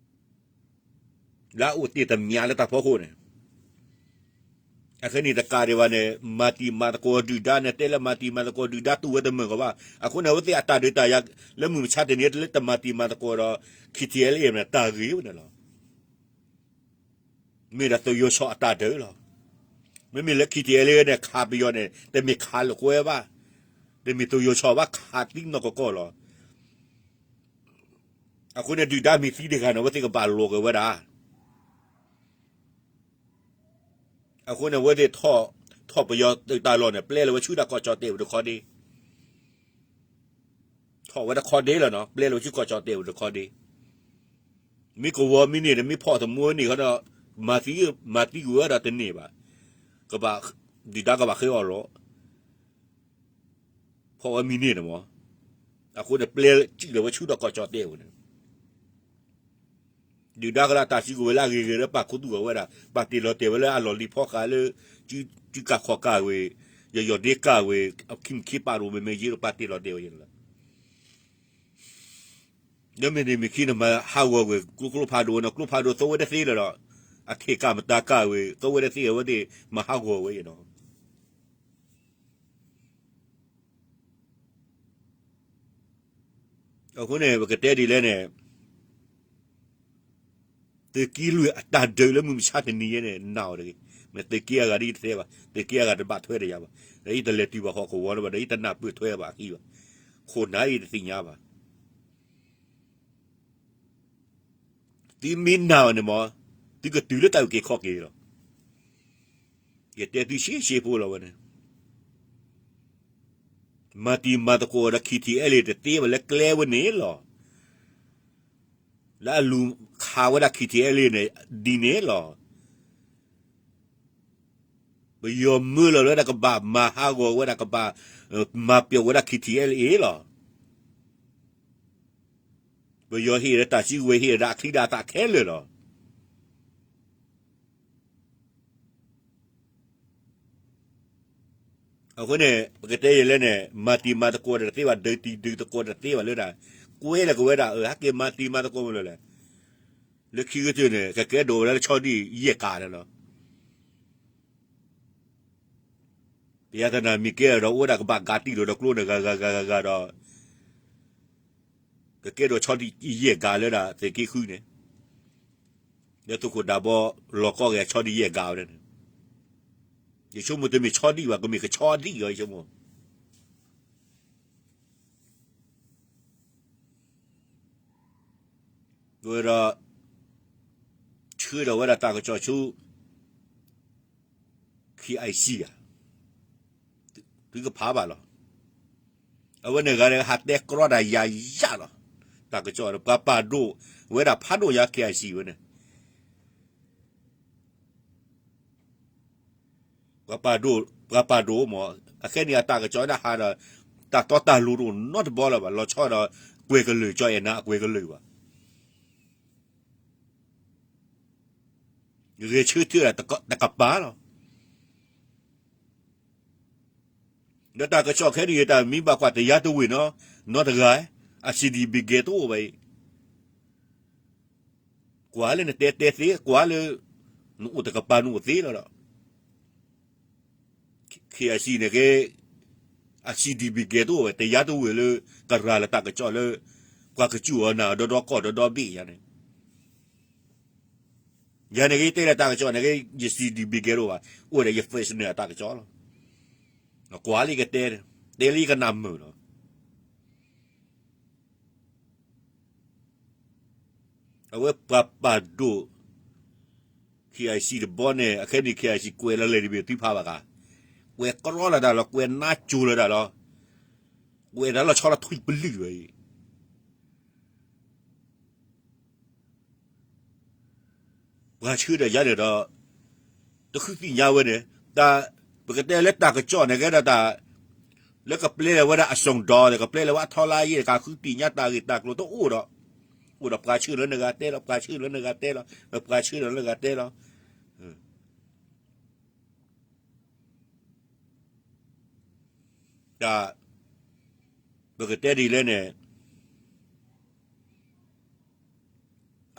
လၢအအိၣ်တ့ၢ်တမံၤလၢတၢ်ဖီခိၣ်န့ၣ် အခဲန့ၣ်တကးဒံးဘၣ်န့ၣ် မၤတံၤမၤသကိးဒုၣ်ဒါန့ၣ် တဲလၢမၤတံၤမၤသကိးဒုၣ်ဒါတူၢ်ဝဲတမုာ်ကီးဘၣ်. အဃိန့ၣ် အဝဲသ့ၣ်အတၢ်ဒုးတၢ်ယၤ လၢမုၢ်မဆါတနံၤလၢတမၤတံၤမၤသကိးဒီး ခံထံအဲလ်အ့ၣ် န့ၣ် တၢ်ဂ့ၢ်ဝဲန့ၣ်လီၤ. မ့ၢ်ဒၣ်သုးယိၤဆီအတၢ်ဒုးလီၤ. မ့မ့ၢ်လၢခံထံအဲလ်အ့ၣ်န့ၣ် ခးပယီၤန့ၣ် တမ့ၢ်ခးလၢကွဲဘၣ်, တမ့ၢ်သုးယိၤဆီဘၣ် ခးသံနီၢ်ကီၢ်ကီၢ်လီၤ. အဃိန့ၣ် ဒုၣ်ဒါမ့ၢ်သံတဂၤန့ၣ် အဝဲသ့ၣ်ကဘၣ်လိာ်က့ၤဝဲဒၣ် အဃိန့ၣ် အဝဲသ့ၣ်ထီၣ်ပယီၤသုးတၢ်လီၢ်န့ၣ် ပျဲလီၤဝဲဆူတၢ်ကီၢ်ကၠီၣ်တဲၣ်ပူၤတခီဒ့, ထီၣ်ဝဲတခီဒ့လီၤနီၤ, ပျဲလီၤဝဲဆူကီၢ်ကၠီၣ်တဲၣ်ပူၤတခီဒ့, မ့ၢ်ကဝီၤမ့ၢ်န့ၢ်ဒီး မ့ၢ်ဖီၣ်သမူန့ၢ်ဃီဒီး မၤသံ, မၤသံကွံာ်ဝဲဒီးတန့ၢ်ဘၣ်, ကဘၣ်, ဒုၣ်ဒါကဘၣ်ဃ့အီၣ်လီၤ ဖီၣ်ဝဲမ့ၢ်န့ၢ်န့ၣ်မး, အဃိန့ၣ် ပျဲစံၣ်လီၤဝဲဆူဒီးကီၢ်ကၠီၣ်တဲၣ်ပူၤန့ၣ် ဒုၣ်ဒါကလၢတၢ်စုကဝဲၤလၢအဂ့ၤဂ့ၤလၢပာ်ခူသူၣ်အဝဲဒၣ် ပာ်တ့ၢ်လီၤတဲာ်ဝဲလၢအလီၢ်လံၤဖီဃာ်လၢ စုကၢ်ခီၣ်ကၢ်ဝဲ, ယီၢ်ယီၢ်ဒ့ကၢ်ဝဲ, အခံမုၢ်ခံပာ်ဒိၣ်မ့မ့ၢ်ယ့ၢ်ပာ်တ့ၢ်လီၤတဲာ်ဝဲယဲၢ်လီၤ ဒီးမ့ၢ်န့ၣ်မ့ၢ်ခံန့ၣ် မၤဟးဂီၤကွံာ် ကျိကျိဖးဒိၣ်ဝဲန့ၣ် ကျိဖးဒိၣ်သိဝဲတသ့လၢၤဒီး အထံၣ်ကၢ်မတၤကၢ်ဝဲ သိဝဲတသ့အဝဲသ့ၣ်မၤဟးဂီၤဝဲယဲၢ်လီၤ. အဃိန့ၣ် ပကတဲဒ်လဲၣ်န့ၣ် သုးက့လွံၢ်အတၢ်ဒုးလၢမုၢ်မဆါတနံၤအံၤန့ၣ် နာ်အီၤတဂ့ၤ. မ့ၢ်သုးက့အဂၤဒ်ယတတဲဘၣ်, သုးက့အဂၤတဘၣ်ထွဲဒီးယၤဘၣ်, ဒီးယတလဲၤတုၤဘၣ်ဟီၣ်ကဝီၤလၢၤဘၣ်, ဒီးယတနၢ်ပၢၢ်ထွဲဘၣ်အခံဘၣ်, ခိၣ်နၢ်အံၤတသ့ၣ်ညါဘၣ်. သုမ့ၢ်နာ်အီၤန့ၣ်မ့ၢ် သုကတုၤလၢတၢ်အုၣ်က့ၤခီၣ်က့ၤလီၤ. ယတဲသုရှဲရှဲဖိလီၤဝဲန့ၣ် မၤတံၤမၤသကိးဒီး ခံထံအဲလ့ၣ် တသ့ဘၣ်လၢကျဲဝဲန့ၣ်လီၤ. လၢအလူၤခးဝဲဒၣ် ခံထံအဲလ့ၣ် န့ၣ် ဒ်န့ၣ်လီၤ. ပယီၤမၢလီၤလၢဒၣ်ကဘၣ်မၤဟးဂီၤဝဲဒၣ် ကဘၣ်မၤပျီၣ်ဝဲဒၣ် ခံထံအဲလ့ၣ် လီၤ. ပယီၤဟ့ၣ်ဒီးတၢ်စုကဝဲၤ ဟ့ၣ်ဒီးအချံဒီးအသၣ်ခဲလၢာ်လီၤ. အဃိန့ၣ် ပကတဲယဲလဲၣ်န့ၣ် မၤတံၤမၤသကိးဒီးတသ့ဘၣ်, ဒုးတံၤဒုးသကိးဒီးတသ့ဘၣ်လၢဒၣ်, ကွဲလၢကဝဲဒၣ် အဟဲက့ၤမၤတံၤမၤသကိးမနုၤလဲၣ်. လၢခံကတၢၢ်န့ၣ် ကကဲဒိးဝဲလၢဆီဒံၣ်ယဲၢ်ကးန့ၣ်လီၤ. ပယသနာ်မ့ၢ်ကဲဒီး အိၣ်ဝဲဒၣ်ကဘၣ်ကးတံၢ်ဒီးကျိန့ၣ် ဂၤဂၤဂၤဂၤဂၤဒီး ကကဲဒိးဆီဒံၣ်ယဲၢ်ကးလၢဒၣ်သုးက့ဃုန့ၣ်, လၢသုးခိၣ်ဒးဘီ လီၤကီၢ်ဂဲၤဆီဒံၣ်ယဲၢ်ကးဝဲန့ၣ်, ယဆိကမိၣ်တမ့ၢ်ဆီဒံၣ်ဘၣ်, ကမ့ၢ်ကဆီဒံၣ်အီၤ ယဆိကမိၣ် ဝဲဒီး ဆှၢဒီးဝဲဒၣ်တၢ်ကစီၣ်ဆူ KIC ဧါ, သုကဖးဘၣ်လီၤ. အဝဲန့ၣ်ဂၤဒဲးဟးတဲကြီဒၣ်ယၤယၤလီၤ. တၢ်ကစီၣ် ပှၤပာ်ဒိၣ်ဝဲဒၣ်ဖးဒိၣ်ညါ KIC ဝဲန့ၣ် ပှၤပာ်ဒိၣ်, ပှၤပာ်ဒိၣ်မး, အခဲန့ၣ်အတၢ်ကစီၣ်ဒၣ်ဟးဒီး တၢ်တီတၢ်လိၤတအိၣ်နီတဘီလၢၤဘၣ်, လီၤဆီဒီးကွဲၤကလုာ် ကၠီအဲၣ်နၤအကွဲၤကလုာ်ဘၣ်. ဂဲၤဆၢထၢၣ်တကပၤလီၤ. ဒီးတၢ်ကစီၣ်ခဲန့ၣ် ယတၢ်မံဘၣ်ကွၢ် တယါတဝ့ၢ်နီၤ, နီတဂၤ, အ စီၣ်ဒံၣ်ဘံၣ်ကဲတအိၣ်ဘၣ်အံၤ, ကွၢ်လၢနတဲတဲသ့, ကွၢ်လၢ နအိၣ်တကပၤနအိၣ်သ့လီၤဒီး KIC န့ၣ်က့ အ စီၣ်ဒံၣ်ဘံၣ်ကဲတအိၣ်ဝဲ, တယါတဝ့ၢ်လၢ ကရၤလီၤတၢ်ကစီၣ်လၢ ပှၤကစူၢ်အီၤနာ်ဒီဒီကီၢ်ဒီဒီဘ့ၣ်ယၤန့ၣ်, ယၤန့ၣ်က့ ယတဲလၢတၢ်ကစီၣ်န့ၣ်က့ ယ စီၣ်ဒံၣ်ဘံၣ်ကဲတအိၣ်ဘၣ်, အိၣ်ဒီးယ Facebook န့ၣ်အတၢ်ကစီၣ်လီၤ. ကွၢ်လၢယကတဲ, တဲလၢယကနၢ်မုာ်လီၤ. အဝဲပှၤပာ်ဒိၣ် KIC တဘီန့ၣ် အခဲန့ၣ် KIC ကွဲးလီၤလဲၣ်တဘ့ၣ်သံဖးဘၣ်ဂၤ, ကွဲးကြီလီၤတၢ်လီၤ, ကွဲးနါစိၤလီၤတၢ်လီၤ, ကွဲးတၢ်လီၤဆီလီၤထွံၣ်ပလုာ်ဝဲအံၤ ပှၤဆှၢဒီးယၤန့ၣ်ဒီး တဃုသ့ၣ်ညါဝဲန့ၣ်, တၢ် ပကတဲလၢတၢ်ကစီၣ်န့ၣ်ကဲဒီးတၢ် လၢကပျဲလၢဝဲဒၣ်အစီၣ်ဒီး ကပျဲလၢဝဲအထီလါယဲၢ် ကဃုသ့ၣ်ညါတၢ်ဂ့ၢ်တၢ်ကျိၤတအိၣ်ဒီး, အိၣ်ဒီးပှၤဆှၢလၢနဂၤတဲလီၤ, ပှၤဆှၢလၢနဂၤတဲလီၤ, ပှၤဆှၢလၢနဂၤတဲလီၤ. တၢ် ပကတဲဒ်လဲၣ်န့ၣ်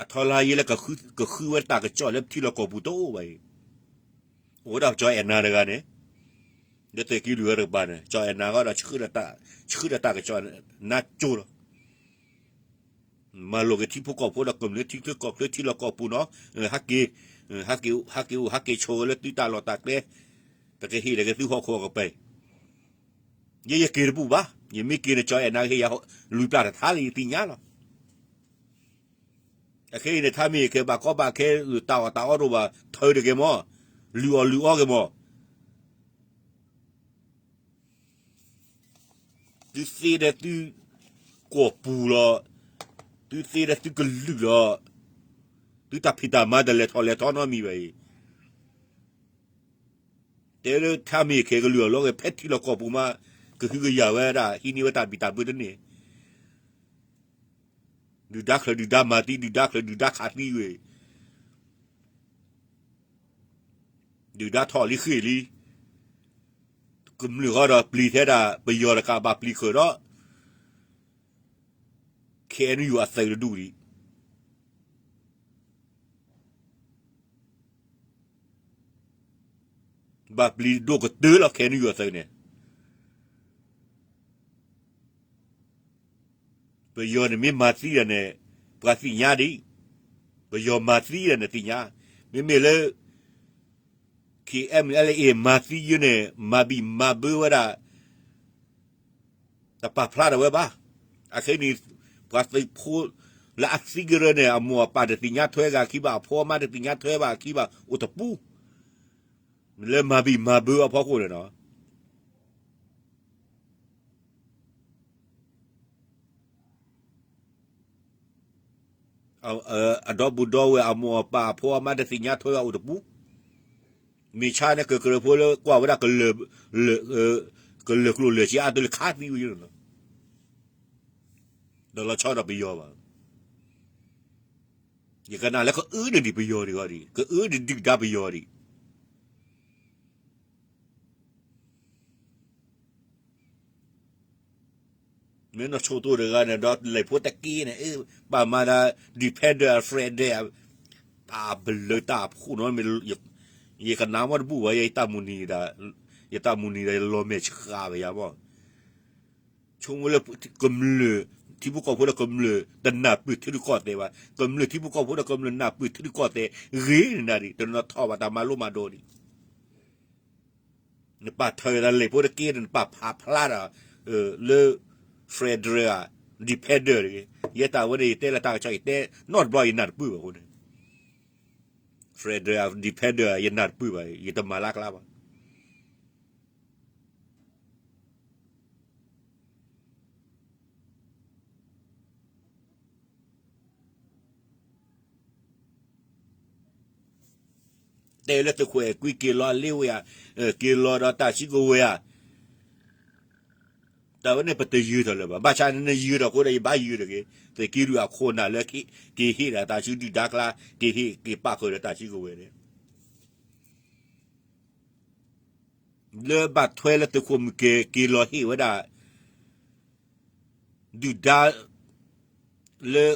အထီလါယဲၢ်လၢ ကဃုဝဲတၢ်ကစီၣ်လၢပထံလီၢ်ကီၢ်ပူၤတအိၣ်ဘၣ်အံၤ, အိၣ်ဝဲဒၣ်ကၠီအဲၣ်နၤတဂၤန့ၣ်, လၢသုးက့လွံၢ်ဝဲတကပၤန့ၣ် ကၠီအဲၣ်နၤဃီဒီး ဆှၢဒီးတၢ်ကစီၣ်နါကၠိလီၤ. မၤလိာ်က့ၤထံဖိကီၢ်ဖိဒီးကမျၢၢ်ထံချၢကီၢ်ချၢထံလီၢ်ကီၢ်ပူၤနီၤ, ဟဲက့ၤ, ဟဲက့ၤအိၣ် ဟဲက့ၤအိၣ် ဟဲက့ၤဆိးဝဲလၢသုတၢ်လီၢ်တၢ်ကျဲ, ပကဟ့ၣ်လီၤက့ၤသုဟီၣ်ခိၣ်အကပၤ, ယဲယက့ၤတဘူၣ်ဘၣ်, ယမ့ၢ်က့ၤန့ၣ် ကၠီအဲၣ်နၤကဟ့ၣ်ယၤလွံၢ်ပျၢ်တထါလၢယသ့ၣ်ညါလီၤ. အခဲအံၤန့ၣ် ထါမ့ၢ်ခဲဘၣ်ကီဘၣ်ခဲ တၢ်အီၣ်တၢ်အီတအိၣ်ဘၣ် ထၢတဂ့ၤမး, လုၢ်အီၣ်လုၢ်အီက့ၤမး. သုသ့ဒီးသုကီၢ်ပူၤလီၤ, သုသ့ဒီးသုကလုာ်လီၤ, သုတၢ်ဖံးတၢ်မၤတလဲၤထီၣ်လဲၤထီနီတမံၤဘၣ်အံၤ, တဲလၢထါမ့ၢ်ခဲကလုာ်အလီၢ်ဂ့ၤ ဖဲထံလီၢ်ကီၢ်ပူၤမး ကဟုကယာ်ဝဲဒၣ် ဟံးန့ၢ်ဝဲတၢ်ဘံၣ်တၢ်ဘၢတန့ၢ် ဒုၣ်ဒါချုးဒုၣ်ဒါမၤသံ ဒုၣ်ဒါချုးဒုၣ်ဒါခးသံဝဲ, ဒုၣ်ဒါထီၣ်လံဃ့ၢ်လံ, ကမျၢၢ်ဃီဒီးပျံၤထဲဒၣ် ပယီၤတကးဘၣ်ပျံၤဃုာ်ဒီး KNU အသုးတဒူၣ်လံ. ဘၣ်ပျံၤဒိၣ်ကတၢၢ်လီၤ KNU အသုးန့ၣ် ပယီၤန့ၣ်မ့ၢ်မၤသံဒီးန့ၣ် ပှၤသ့ၣ်ညါဒံး, ပယီၤမၤသံဒီးန့ၣ်သ့ၣ်ညါ, မ့မ့ၢ်လၢ KNLA မၤသံယဲန့ၣ် မၤဘံၣ်မၤဘၢဝဲဒၣ် တပာ်ဖျါထီၣ်ဝဲဘၣ်. အခဲအံၤန့ၣ် ပှၤသုးဖိလၢအသံကရၢန့ၣ် အမိၢ်အပၢ်တသ့ၣ်ညါထွဲဂၤခံဘၣ်, အဖိအမါတသ့ၣ်ညါထွဲဘၣ်ခံဘၣ်, အိၣ်တပူၤ လၢမၤဘံၣ်မၤဘၢအဖီခိၣ်န့ၣ်လီၤ. အဒီပုၢ်ဒီဝဲၢ် အမိၢ်အပၢ်အဖိအမါတသ့ၣ်ညါထွဲဘၣ်အိၣ်တပူၤ, မ့ၢ်ဆါန့ၣ် ကကရၢဖိလၢကွၢ်ဝဲဒၣ် ကလၢာ်ကျိၣ်လၢာ်စ့အါတလၢခးသံဝဲလီၤ. ဒီးလီၤဆီဒီးပယီၤဘၣ်. ယကနၣ်လၢကအၢန့ၢ်ဒံးပယီၤဒံးဂီၢ်ဒံး, ကအၢဒံးဒုၣ်ဒါပယီၤဒံး. မ့ၢ်နီၢ်ဆိတိၢ်တဂၤန့ၣ် ဒီးလံာ်ဖိတက့ၢ်န့ၣ် ပာ်မၤဒၣ် defender federal အဘျုးတၢ်ဖှိၣ်နီၤ, ယကနၣ်မ့ၢ်တဘူၣ်ဘၣ်, ယတၢ်မုၢ်နံၤဒီး ယတၢ်မုၢ်နံၤဒီး ယလီၤမဲာ်ဆှးဝဲယၤဘၣ်. ဆိကမိၣ်လၢကမျၢၢ် ထံဖိကီၢ်ဖိဒီးကမျၢၢ်တနၢ်ပၢၢ်ထံရူၢ်ကီၢ်သဲးဘၣ်, ကမျၢၢ်ထံဖိကီၢ်ဖိဒီးကမျၢၢ်နၢ်ပၢၢ်ထံရူၢ်ကီၢ်သဲးဂ့ၤန့ၣ်ဒၣ်ဒံး, တနီၤထီၣ်ဘၣ်တၢ်မၤလိမၤဒိးဒံး. နပာ်ထၢၣ်တၢ်လံာ်ဖိတက့ၢ်န့ၣ် နပာ်ဖးဖျါဒီး လၢ federal defender တဂ့ၤ. ယဲတၢ်ဝဲန့ၣ် ယတဲလၢတၢ်ကစီၣ် ယတဲနီတဘျီ ယနၢ်တပၢၢ်ဘၣ်အဃိန့ၣ် federal defender ယနၢ်တပၢၢ်ဘၣ်, ယတမၤလၢ်ကျါဘၣ်. တဲလၢသုးခိၣ်အဲၣ်ကွံက့ၤလီၤလ့ဝဲဧါ, က့ၤလီၤဒီးတၢ်စုကဝဲၤဧါ, တၢ်ဝဲန့ၣ်ပတယၢၤထီၣ်လၢၤဘၣ်. ဘၣ်ဆၣ်န့ၣ် နယၢၤထီၣ်အဃိဒီး ယဘၣ်ယၢၤတဂ့ၤ. သုးက့လွံၢ်အခိၣ်အနၢ်လၢ က့ၤဟ့ၣ်ဒၣ်တၢ်စုဒုၣ်ဒါကျါ, က့ၤဟ့ၣ်က့ၤပာ်ဃုာ်ဒီးတၢ်စုကဝဲၤန့ၣ် လၢဘၣ်ထွဲလၢသုးခိၣ်မုၢ်ကဲၤက့ၤလီၤဟ့ၣ်ဝဲဒၣ် ဒုၣ်ဒါ လၢ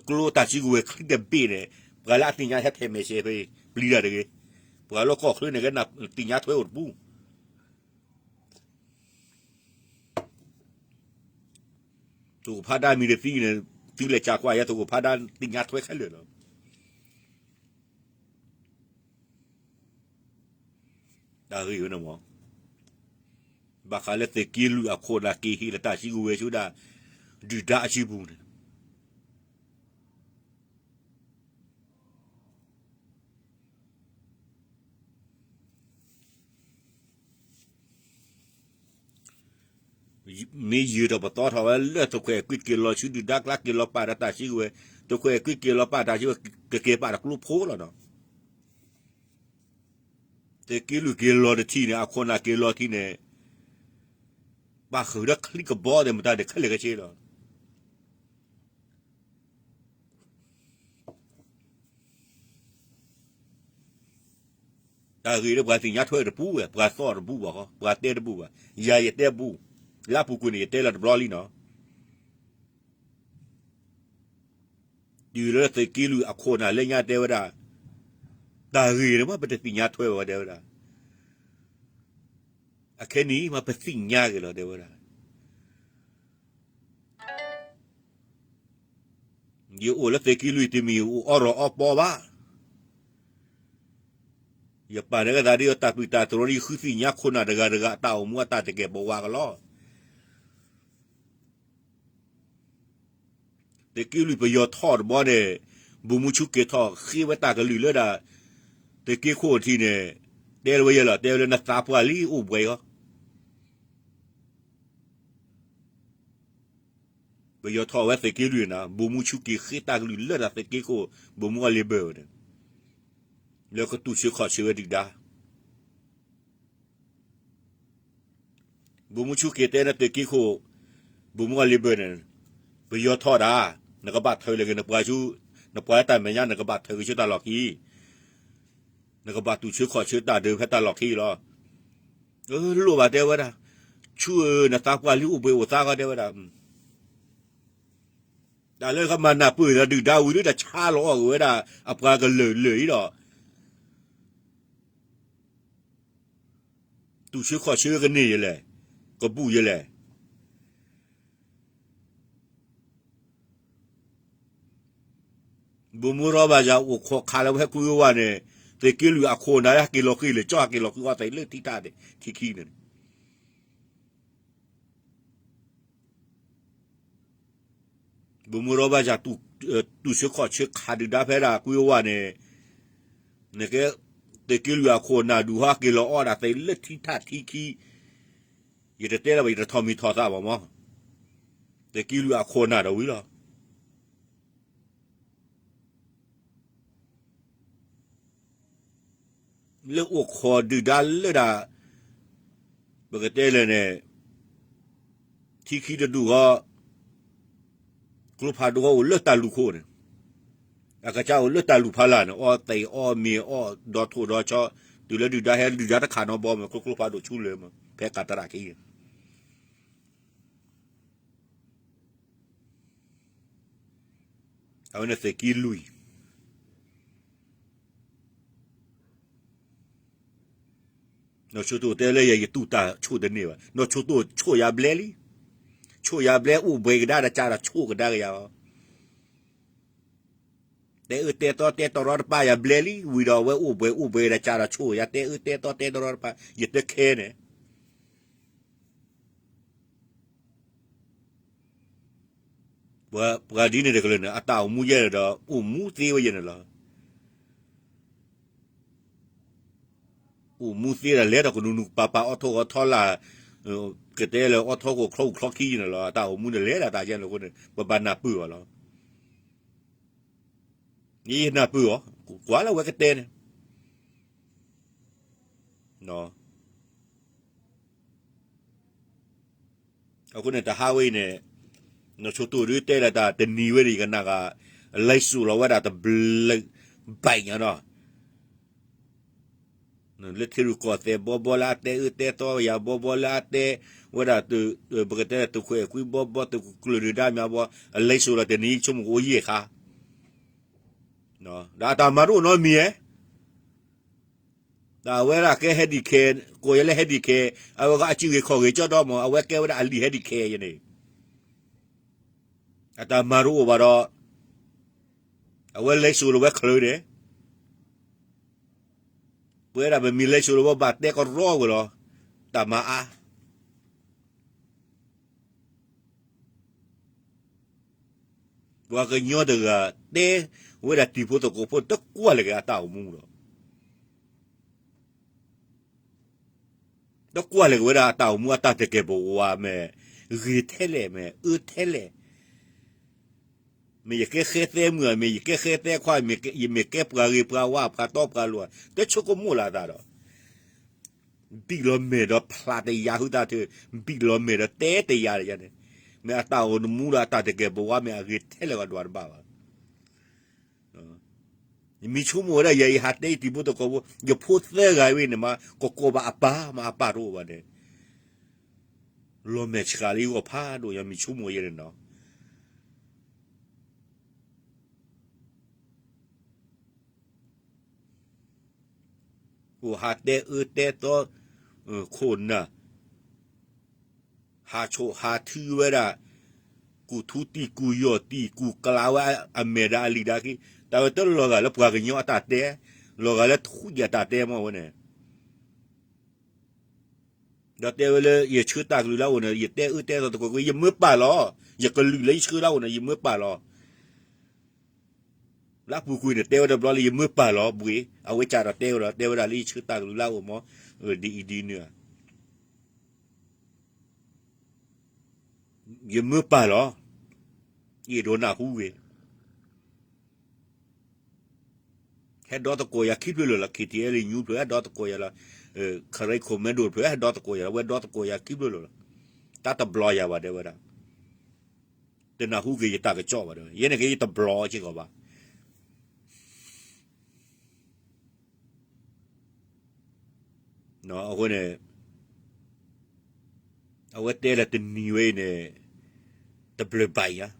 ကျိတၢ်စုကဝဲၤချံတဘ့ၣ်န့ၣ် ပှၤလၢအသ့ၣ်ညါဟဲထဲးမဲာ်ဆှဲဖဲ ပျံၤတၢ်တဂ့ၤ. ပှၤလၢကီၢ်ချၢန့ၣ် ကသ့ၣ်ညါထွဲအိၣ်တပူၤ သုးခိၣ်ဖးဒါမံၤတသံန့ၣ် သုလဲၤကကွၢ်ယဲ သုးခိၣ်ဖးဒါသ့ၣ်ညါထွဲခဲလၢာ်လီၤ. တၢ်ဂ့ၢ်ဝဲန့ၣ်မ့ၢ် ဘၣ်ဃးလၢသုးက့လွံၢ်အခိၣ်အနၢ်က့ၤဟ့ၣ်လၢတၢ်စုကဝဲၤဆူဒၣ် ဒုၣ်ဒါအစုပူၤန့ၣ် မ့ၢ်ယၢၤထီၣ်ပသီထီၣ်ဝဲလၢသုးခိၣ်အဲၣ်ကွံက့ၤလီၤဆူဒုၣ်ဒါကျါ က့ၤလီၤပာ်ဒီးတၢ်စုကဝဲၤ, သုးခိၣ်အဲၣ်ကွံက့ၤလီၤပာ်တၢ်စုကဝဲၤ ကက့ၤပာ်တကျိဖိလီၤနီၤ. သုးက့လွံၢ်က့ၤလီၤတထံၣ်န့ၣ် အခိၣ်အနၢ်က့ၤလီၤထံၣ်န့ၣ် ပာ်ဃုာ်ဒီးချံကဘီသ့ၣ်မတၤဒၣ်ခဲလၢာ်ခဲဆ့လီၤ. တၢ်ဂ့ၢ်လၢပှၤသ့ၣ်ညါထွဲတပူၤဝဲ ပှၤသီၣ်တဘူၣ်ဘၣ်ဃီ ပှၤတဲတဘူၣ်ဘၣ်, ယၤယတဲဘူၣ်, လၢအပူၤကွံာ်န့ၣ် ယတဲလီၤတဘျီလံနီၤ. တုၤလၢသုးက့လွံၢ်အခိၣ်အနၢ်လၢညါတဲဝဲဒၣ်, တၢ်ဂ့ၢ်န့ၣ်မ့ၢ်ပတသ့ၣ်ညါထွဲဘၣ်တဲဝဲဒၣ်, အခဲနံၣ်မ့ၢ်ပသ့ၣ်ညါက့ၤလီၤတဲဝဲဒၣ်. ယအိၣ်လၢသုးက့လွံၢ်တမံၤ အိၣ်အီရီၣ်အီပီဘၣ်. ယပာ်န့ၢ်ကသးဒ်အတၢ်ပျုၢ်တၢ်တြီၤ ယဃုသ့ၣ်ညါခိၣ်နၢ်တဂၤတဂၤ အတၢ်အိၣ်မူအတၢ်တကဲာ်ပဝးကလီၤ. သုးက့လွံၢ်ပယီၤထီၣ်တဘျီန့ၣ် ဘိၣ်မူဆူက့ၤထီၣ်ဃ့ဝဲတၢ်ကလုၢ်လၢဒၣ် သုးက့ခိၣ်ထံးန့ၣ် တဲလီၤဝဲယဲလီၤ တဲဝဲလၢနသးပှၢ်လံအိၣ်ဘှံးအီၤ ပယီၤထီၣ်ဝဲသုးက့လွံၢ်န့ၣ် ဘိၣ်မူဆူက့ၤဃ့တၢ်ကလုၢ်လၢဒၣ်သုးက့ခိၣ် ဘိၣ်မူအီၤလ့ဘၢၣ်ဝဲန့ၣ် လၢကတူၢ်ဆၢခီၣ်ဆၢဝဲဒုၣ်ဒါ ဘိၣ်မူဆူက့ၤတဲန့ၣ်သုးက့ခိၣ် ဘိၣ်မူအီၤလ့ဘၢၣ်န့ၣ် ပယီၤထီၣ်ဒၣ် နကဘၣ်ထၢလၢက့ၤနပှၤဆူ နပှၤလၢတၢ်မဲာ်ညါ နကဘၣ်ထၢက့ၤဆူတၢ်လီၢ်ခံ နကဘၣ်တူၢ်ဆၢခီၣ်ဆၢတၢ်ဒၢဖဲတၢ်လီၢ်ခံလီၤ. လိၣ်ဘၣ်တဲဝဲဒၣ် ဆူဧၢ နသးပှၢ်လံအိၣ်ဘှံးအိၣ်သါဃီတဲဝဲဒၣ် တၢ်လၢကမၤနၢ်ပၢၢ်ဒီးဒုၣ်ဒါဝံၤလၢတၢ်ဆါလီၤအီၣ် ဂ့ၤဝဲဒၣ် အပှၤကလုာ်လၢာ်အံၤဒီး တူၢ်ဆၢခီၣ်ဆၢကန့ၢ်ယလဲၣ်, ကဘူၣ်ယလဲၣ်. ဘိၣ်မူရီဘၣ်ယၤအိၣ်ခိးခးလၢဝဲဟဲကွံဝဲဝဲန့ၣ် သုးက့လွံၢ်အခိၣ်နၢ်ဟဲက့ၤလီၤဃံၤလၢာ် ကၠီဟဲက့ၤလီၤဃံၤအီၤသဲးလၢထံထၣ်ထံခံန့ၣ် ဘိၣ်မူရီဘၣ်ယၤ တူၢ်ဆၢခီၣ်ဆၢခးဒုၣ်ဒါဖဲဒၣ်ကွံဝဲဝဲန့ၣ် နကဲ သုးက့လွံၢ်အခိၣ်နၢ်ဒုးဟဲက့ၤလီၤအီၣ်ဒၣ်သဲးလၢထံထၣ်ထံခံ ယတတဲလၢၤဘၣ် ယတထီၣ်မံၤထီၣ်သးဘၣ်မး သုးက့လွံၢ်အခိၣ်နၢ်ဒီးဝံၤလီၤ. လၢအိၣ်ခိးဒုၣ်ဒါလၢဒၣ် ပကတဲလဲၣ်န့ၣ် ထံခံတဒူၣ်ဃီ ကျိဖးဒိၣ်ဃီအိၣ်လၢတၢ်လူၢ်ခိၣ်န့ၣ် အကစၢ်အိၣ်လၢတၢ်လူၢ်ဖးလၢ်န့ၣ် အီၣ်သံးအီၣ်မ့ၤအီၣ်ဒီးထိၣ်ဒီးဆီ တုၤလၢဒုၣ်ဒါဟဲဒုၣ်ဒါတခးနီတဘီမ့ၢ် ကျိကျိဖးဒိၣ်ဆူလၢာ်မ့ၢ် ဖဲကၤတရၣ်ခံ အဝဲန့ၣ်သုးက့လွံၢ် နီၢ်ဆိၣ်တိၣ်တဲလၢယဲ ယတူၢ်တၢ်ဆိၣ်တန့ၢ်ဘၣ်. နီၢ်ဆိၣ်တိၣ်ဆိၣ်ယၤဘျဲလံ. ဆိၣ်ယၤဘျဲအိၣ်ဘှဲးကဒါဒီးကးဒီးဆိၣ်ကဒါကယၤလီၤ. တဲအၢတဲသီတဲတရီတပါယၤဘျဲလံ. ဝံၤဒီးအဝဲအိၣ်ဘှဲးအိၣ်ဘှဲးဒီးကးဒီးဆိၣ်ယၤ တဲအၢတဲသီတဲတရီတပါ ယတခဲန့ၣ် ပှၤဒ်န့ၣ်တကလုာ်န့ၣ် အတၢ်အိၣ်မူယဲၢ်ဒီး အိၣ်မူသ့ဝဲယဲၢ်န့ၣ်လီၤ. အိၣ်မူသ့ဒီးလဲၤထီၣ်ကနူၤနူၤပၤပၤ အီၣ်ထိၣ်အီထီလာ်, ကတဲလၢအီၣ်ထိၣ်ကအိၣ်ချီအူချီခံယဲၢ်န့ၣ်လီၤ. အတၢ်အိၣ်မူန့ၣ်လဲၤဒၣ်တၢ်ယဲၢ်န့ၣ်အဃိန့ၣ် ပဘၣ်နၢ်ပၢၢ်အီၤလီၤ. ယနၢ်ပၢၢ်အီၤ ကွၢ်လၢအဝဲကတဲန့ၣ် အဃိန့ၣ် တဟါဝဲအံၤန့ၣ် နီၢ်ဆိၣ်တိၣ်ဒုးတဲလၢတၢ်တနံၤဝဲန့ၣ် ယကနၣ်ဂ့ၤ လဲၤစိာ်လီၤဝဲဒၣ်တဘျုးဘၣ်ညါနီၤ လၢထံရူၢ်ကီၢ်သဲးဘီဘီလၢအတဲအၢတဲသီယၤ ဘီဘီလၢအတဲဝဲဒၣ် ပကတဲသုးခိၣ်အဲၣ်ကွံဘီဘီ သုးခိၣ်ကျၢၢ်ဒုၣ်ဒါမးဘီ အလဲၤစိာ်လီၤတနံၤ ဆိကမိၣ်ကအိၣ်ယဲၢ်ခါ ဒီးအတၢ်မၤတအိၣ်နီတမံၤဧါ တၢ်ဝဲဒၣ်ကဲ ဟဲဒံၣ်ခဲ ကိးယဲလၢ ဟဲဒံၣ်ခဲ အဝဲကအစုၣ်ဂ့ၤခီၣ်ဂ့ၤကၠီဒီမး အဝဲကဲဝဲဒၣ်အလံာ် ဟဲဒံၣ်ခဲ ယဲန့ၣ် အတၢ်မၤတအိၣ်ဘၣ်ဒီး အဝဲလဲၤစိာ်လီၤဝဲချၢန့ၣ် ပဝဲဒၣ်ပမ့ၢ်လဲၤစိာ်လီၤဝဲဘၣ်တဲကရီဝဲလီၤ တၢ်မၤအါ ပှၤကညီတဂၤတဲဝဲဒၣ်တံၤဖိသကိးဖိ တကွၢ်လၢၤက့ၤအတၢ်အိၣ်မူဒီး တကွၢ်လၢၤက့ၤဝဲဒၣ်အတၢ်အိၣ်မူအတၢ်တကဲာ်ပဝး မ့ၢ်ဂ့ၤထဲလဲၣ် မ့ၢ်အၢထဲလဲၣ် မ့ၢ်ယကဲဃဲသဲမုၣ်ဧါ မ့ၢ်ယကဲဃဲသဲခွါ ယမ့ၢ်ကဲပှၤဂ့ၤပှၤဝါ ပှၤတီပှၤလိၤဧါ တဆိကမိၣ်လၢအသးဒီး ဘံၣ်လီၤမဲာ်ဒီးဖျးတယၤဟုသးထၢ ဘံၣ်လီၤမဲာ်ဒီးတဲတယၤန့ၣ် မ့ၢ်အတၢ်အိၣ်မူဒီးအတၢ်တကဲာ်ပဝး မ့ၢ်အဂ့ၤထဲလဲၣ်ကဒီးတဘၣ်ဘၣ် ယမ့ၢ်ဆိကမိၣ်ဝဲဒၣ်ယဲ ယဟးတဲယတံၤဖိသကိးဖိ ယဖိသၢဂၤဝဲန့ၣ်မး ကကိးဘၣ်အပၢ်မး အပၢ်တအိၣ်ဘၣ်န့ၣ် လီၤမဲာ်ဆှးလၢယဂီၢ်ဖးဒိၣ် ယမ့ၢ်ဆိကမိၣ်ယဲန့ၣ်နီၤ အိၣ်ဟးတဲအၢတဲသီ ခိၣ်နၢ် ဟးဆိးဟးထုဝဲဒၣ် ကူၣ်ထူတံၢ်ကူၣ်ယီၢ်တံၢ် ကူၣ်ကျးဝဲအမဲာ်ဒီးအလံာ်ဒီးအခံ တၢ်ဝဲတလီၤဂာ်လၢပှၤကညီအတၢ်တဲ လီၤဂာ်လၢထွံၣ်အတၢ်တဲမ့ၢ်ဝဲန့ၣ် ဒီးတဲဝဲလၢယဆှၢတၢ်ကလုၢ်လၢအအိၣ်န့ၣ် ယတဲအၢတဲသီသကိးကွံာ် ယမၢပာ်လီၤ ယကလုၢ်လၢယဆှၢလၢအအိၣ်န့ၣ် ယမၢပာ်လီၤ လၢအပူၤကွံာ်န့ၣ် တဲဝဲတဘျီလၢယမၢပာ်လီၤဘှ့ၣ် အဝဲကးဒီးတဲဝဲဒီး တဲဝဲဒၣ်လၢယဆှၢတၢ်ကလုၢ်လၢအအိၣ်မး ဒ်အံၤဒ်နုၤဧါ ယမၢပာ်လီၤ ယအဲၣ်ဒိးနၢ်ဟူဂ့ၤ ဟဲဒီသကိးယၤခံဖျၢၣ်လၢာ်လီၤ KTLA ညူဖျၢၣ် ဟဲဒီသကိးယၤလီၤ Karen Commando ဖျၢၣ် ဟဲဒီသကိးယၤလီၤ ဝဲဒီသကိးယၤခံဖျၢၣ်လၢာ်လီၤ တၢ်တဘျီယၤဘၣ်တဲဝဲဒၣ် တနၢ်ဟူက့ၤယတၢ်ကစီၣ်ဘၣ်တဲဝဲ ယဲန့ၣ်က့ၤယတဘျီစ့ၢ်ကီးဘၣ် အဃိန့ၣ် အဝဲတဲလၢတနံၤဝဲအံၤန့ၣ် တဘျုးဘၣ်အံၤ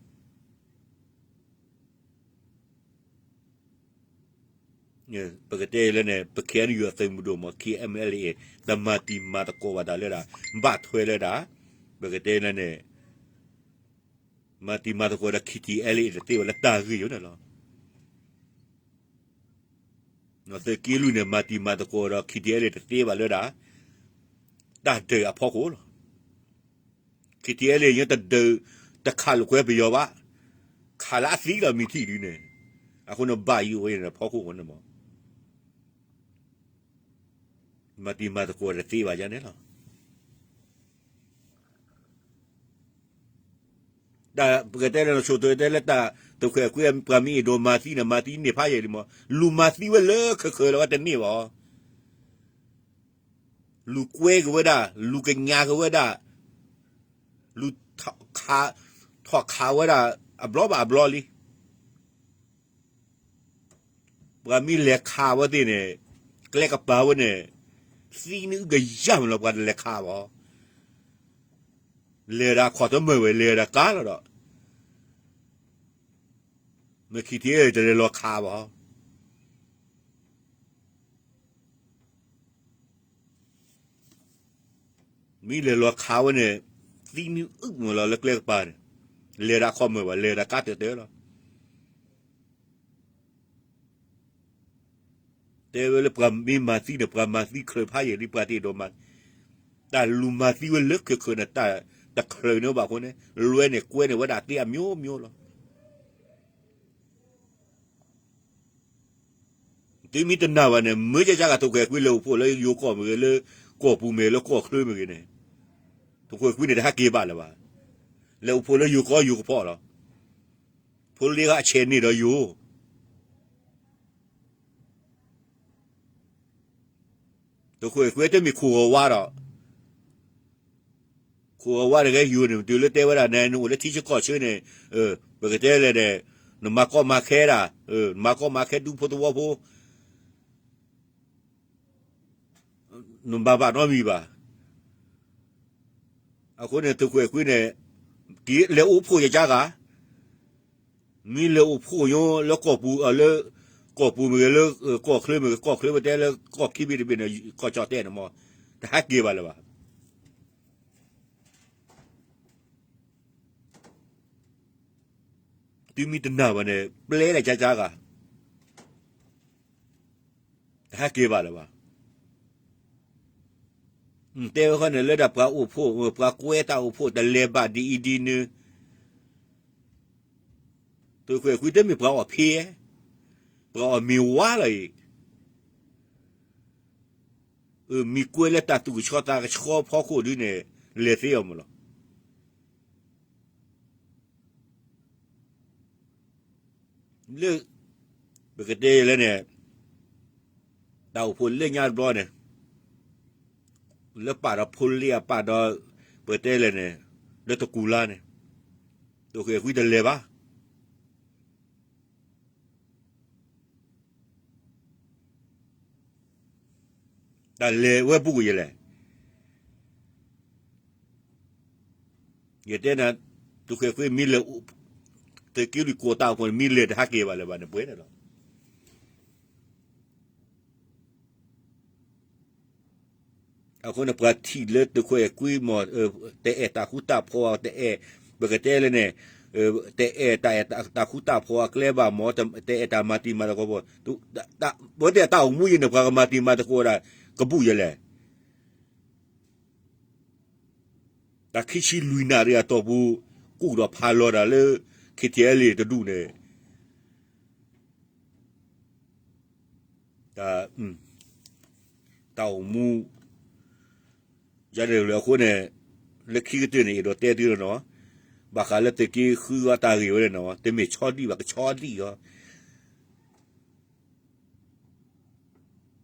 ဧါ ပကတဲလၢန့ၣ် ပ KNU အသုးမုၢ်ဒိၣ်မး KNLA တမၤတံၤမၤသကိးဘၣ်တၢ်လၢဒၣ် ဘၣ်ထွဲလၢဒၣ် ပကတဲလၢန့ၣ် မၤတံၤမၤသကိးဒီး KTLA တသ့ဘၣ်လၢတၢ်ဂ့ၢ်ဝဲန့ၣ်လီၤ. သုးက့လွံၢ်န့ၣ် မၤတံၤမၤသကိးဒီး KTLA တသ့ဘၣ်လၢဒၣ် တၢ်ဒုးအဖီခိၣ်လီၤ. KTLA ညါတဒုး တခးလိာ်ကွဲပယီၤဘၣ်, ခးလၢအသံလီၤမ့ၢ်ထံၣ်ဒုန့ၣ်, အဃိန့ၣ်ဘၣ်ယိၣ်ဝဲန့ၣ်ဖီခိၣ်ဃိန့ၣ်မး မၤတံၤမၤသကိးတသ့ဘၣ်ယါန့ၣ်လီၤ. တၢ်ပကတဲလၢနဆိၣ်တၢ်တဲလၢတၢ် သုးခိၣ်အဲၣ်ကွံ ပှၤမ့ၢ်အဲၣ်ဒိးမၤသံန့ၣ် မၤသံန့ၢ်ဖးယံာ်လံမး, လူၤမၤသံဝဲလၢခၢၣ်ခၢၣ်လီၤဝဲတန့ၢ်ဘၣ် လူၤကွဲက့ၤဝဲဒၣ်, လူၤကညးက့ၤဝဲဒၣ်, လူၤ ထီၣ်ခးဝဲဒၣ် အဘျီဘၣ်အဘျီလံ. ပှၤမ့ၢ်လဲၤခးဝဲသ့ၣ်န့ၣ်, ကျဲကပၤဝဲန့ၣ်, သံန့ၣ်အုၣ်ကယၢ်မးလီၤ ပှၤတလဲၤခးဘၣ်. လဲၤဒၣ်ခီၣ်တမၢၢ်ဝဲ လဲၤဒၣ်ကါလီၤဒီး ပ မ့ၢ်ခံထံၣ်တလဲၤလီၤခးဘၣ်. မ့ၢ်လဲၤလီၤခးဝဲန့ၣ် သံမ့ၢ်အုၣ်မးလီၤလၢကျဲကပၤန့ၣ်, လဲၤဒၣ်ခီမၢၢ်ဘၣ်, လဲၤဒၣ်ကါတၢၢ်တၢၢ်လီၤ. တဲဝဲလၢပှၤမ့ၢ်မၤသံန့ၣ် ပှၤမၤသံချၢးဖးယံာ်လံ ပှၤတအဲၣ်ဒိးမၤ, တၢ်လူၤမၤသံဝဲလၢခဲၣ်ခဲၣ်န့ၣ် တၢ်တချၢးန့ၢ်ဘၣ်အဃိန့ၣ် လွဲန့ၣ်ကွဲန့ၢ်ဝဲဒၣ်သ့အမျိုးမျိုးလီၤ. သုမ့ၢ်တနာ်ဘၣ်န့ၣ် မ့ၢ်ကကါဂၤ သုးခိၣ်အဲၣ်ခွံလဲၤအိၣ်ဖှိၣ်လၢယိၤကီၢ်မ့ၢ်ဂ့ၤ လၢကီၢ်ပူၤမ့ၢ်ဂ့ၤ လၢကီၢ်ချၢမ့ၢ်ဂ့ၤန့ၣ်, သုးခိၣ်အဲၣ်ခွံန့ၣ် တဟဲက့ၤဘၣ်လၢၤဘၣ်. လဲၤအိၣ်ဖှိၣ်လၢယိၤကီၢ်ယိၤကဖီလီၤ. ဖိလ့ဂၤအဆဲးန့ၢ်ဒီးယိၤ သုးခိၣ်အဲၣ်ခွံတမ့ၢ်ခိၣ်ဂီၤဝါဒီး, ခိၣ်ဂီၤဝါတဂၤယိၤန့ၣ် တုၤလၢတဲဝဲဒၣ်န့ၣ် နအိၣ်လၢထံဆၢကီၢ်ဆၢန့ၣ်, ပကတဲလဲၣ်န့ၣ်, နမၤကီမၤခဲဒၣ်, နမၤကီမၤခဲဒူဖိသဝီဖိ နဘၣ်ဘၣ်နီတမံၤဘၣ်. အဃိန့ၣ် သုးခိၣ်အဲၣ်ခွံန့ၣ် က့ၤလဲၤအိၣ်ဖှိၣ်ယကါဂၤ, မ့ၢ်လဲၤအိၣ်ဖှိၣ်ညိလၢကီၢ်ပူၤ, လၢကီၢ်ပူၤမ့ၢ်ဂ့ၤ လၢကီၢ်ချၢမ့ၢ်ဂ့ၤ, ကီၢ်ချၢပတဲလၢကီၢ်ခံဘ့ၣ်တဘ့ၣ်န့ၣ် ကီၢ်ကၠီၣ်တဲၣ်န့ၣ်မ့ၢ် တဟဲက့ၤဘၣ်လၢၤဘၣ်. သုမ့ၢ်တနာ်ဘၣ်န့ၣ် ပျဲလၢကကါဂၤ တဟဲက့ၤဘၣ်လၢၤဘၣ်. တဲဝဲခီန့ၣ် လၢဒၣ်ပှၤအိၣ်ဖှိၣ်, ပှၤကွဲတၢ်အိၣ်ဖှိၣ် တလဲၤဘၣ်ဒ်အံၤဒ်နုၤ, သုးခိၣ်အဲၣ်ခွံတမ့ၢ်ပှၤအီၣ်ဖ့, ပှၤအီၣ်မ့ၤဝါလီၤအံၤ, မ့ၢ်ကွဲလၢတၢ်သူၣ်ကဆှီသးကဆှီဖီခိၣ်ဒုန့ၣ် လဲၤသ့အီၤမ့ၢ်လီၤ. လၢ ပကတဲလဲၣ်န့ၣ်, တၢ်အိၣ်ဖှိၣ်လၢညါတဘျီန့ၣ်, လၢပာ်ဒီးဖိလ့အပာ်ဒီး, ပကတဲလဲၣ်န့ၣ်, လၢတကူၤလါန့ၣ်, သုးခိၣ်အဲၣ်ခွံတလဲၤဘၣ်. တၢ်လဲၤဝဲဘူးကယဲၢ်လဲၣ်. ယတဲနၤ, သုးခိၣ်အဲၣ်ခွံမ့ၢ်လဲၤ, သုးက့လွံၢ်ကိးတၢ်အိၣ်ဖှိၣ်န့ၣ် မ့ၢ်လဲၤတဟဲက့ၤဘၣ်လၢၤဘၣ်န့ၣ် ပှဲၤန့ၣ်လီၤ. အဃိန့ၣ် ပှၤထံၣ်လၢသုးခိၣ်အဲၣ်ခွံမ့ၢ်, တအဲၣ်တၢ်ဃူတၢ်ဖိး, တအဲၣ်, ပကတဲလဲၣ်န့ၣ်, တအဲၣ်တၢ်အဲၣ်တၢ်ဃူတၢ်ဖိးအကျဲဘၣ်မ့ၢ်, တအဲၣ်တၢ်မၤတံၤမၤသကိးဖိ, ပတဲတၢ်အိၣ်မူယံၤန့ၣ် ပှၤကမၤတံၤမၤသကိးဒၣ် ကဘူးယဲၢ်လဲၣ်. တၢ်ခံဆံလွံၢ်နၣ်ရံၣ်အတီၢ်ပူၤ ကူၣ်ဒီးဖးလီၤတၢ်လၢ ခ့ထံအဲလ့ၣ် တဒူၣ်န့ၣ်, တၢ်, တၢ်အိၣ်မူ ယၤန့ၣ်လၢအဃိန့ၣ်, လၢခံကတၢၢ်န့ၣ် အဲၣ်ဒိးတဲသုလီၤနီၤ, ဘၣ်ဃးလၢသုးက့ဃုအတၢ်ဂ့ၢ်ဝဲန့ၣ်နီၤ, တမ့ၢ်ဆီဒံၣ်ဘၣ် ကဆီဒံၣ်လီၤ.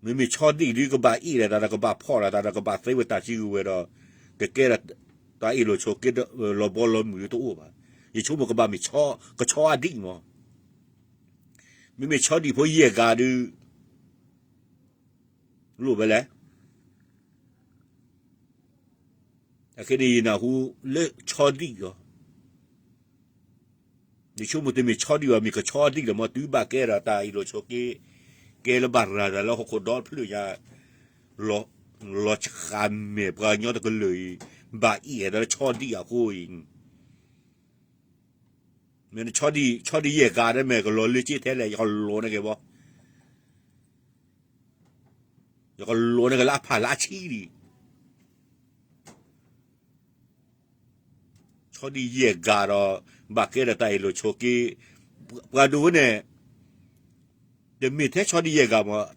မ့မ့ၢ်ဆီဒံၣ်ဒုး ကဘၣ်အ့ၣ်ဒီးတၢ်ဒီး ကဘၣ်ဖီၣ်ဒီးတၢ်ဒီး ကဘၣ်သ့ဝဲတၢ်စုကဝဲၤဒီး ကကဲဒီး တၢ်အ့ၣ်လိာ်ဆိးက့ လီၤဘီလီၤမုၢ်ဒုးတအိၣ်ဘၣ်. ယဆိကမိၣ်ကဘၣ်မ့ၢ် ကဆီအဒံၣ်မး. မ့မ့ၢ်ဆီဒံၣ်ဖိယဲၢ်ဂၤဒုး လိၣ်ဝဲလဲၣ်. အခဲန့ၣ်ယနၢ်ဟူလၢဆီဒံၣ်လီၤ. ယဆိကမိၣ်တမ့ၢ်ဆီဒံၣ်ဘၣ် မ့ၢ်ကဆီဒံၣ်လီၤမး တုၤဘၣ်ကဲဒီးတၢ်အ့ၣ်လိာ်ဆိးက့ ကဲလၢဘၣ်ရၤတၢ်လၢဟီၣ်ခိၣ်ဒီဖျၢၣ်ညါ လီၤစှၤမဲာ်ပှၤကညီတကလုာ်အံၤ ဘၣ်အ့ၣ်ဒီးလၢဆီဒံၣ်အဃိအံၤ မ့ၢ်ဆီဒံၣ် ဆီဒံၣ်ယဲၢ်ဂၤဒ်မ့ၢ် ကလီၤလၢက့ထဲလဲၣ် ယကလီၤန့ၢ်က့ၤဘၣ် ယကလီၤန့ၢ်က့ၤလၢအဖးလၢအဆံးလံ. ဆီဒံၣ်ယဲၢ်ဂၤဒီး ဘၣ်ကဲဒီးတၢ်အ့ၣ်လိာ်ဆိးက့ ပှၤဒိၣ်ဝဲန့ၣ် တမ့ၢ်ထဲဆီဒံၣ်ယဲၢ်ဂၤမး ဒ်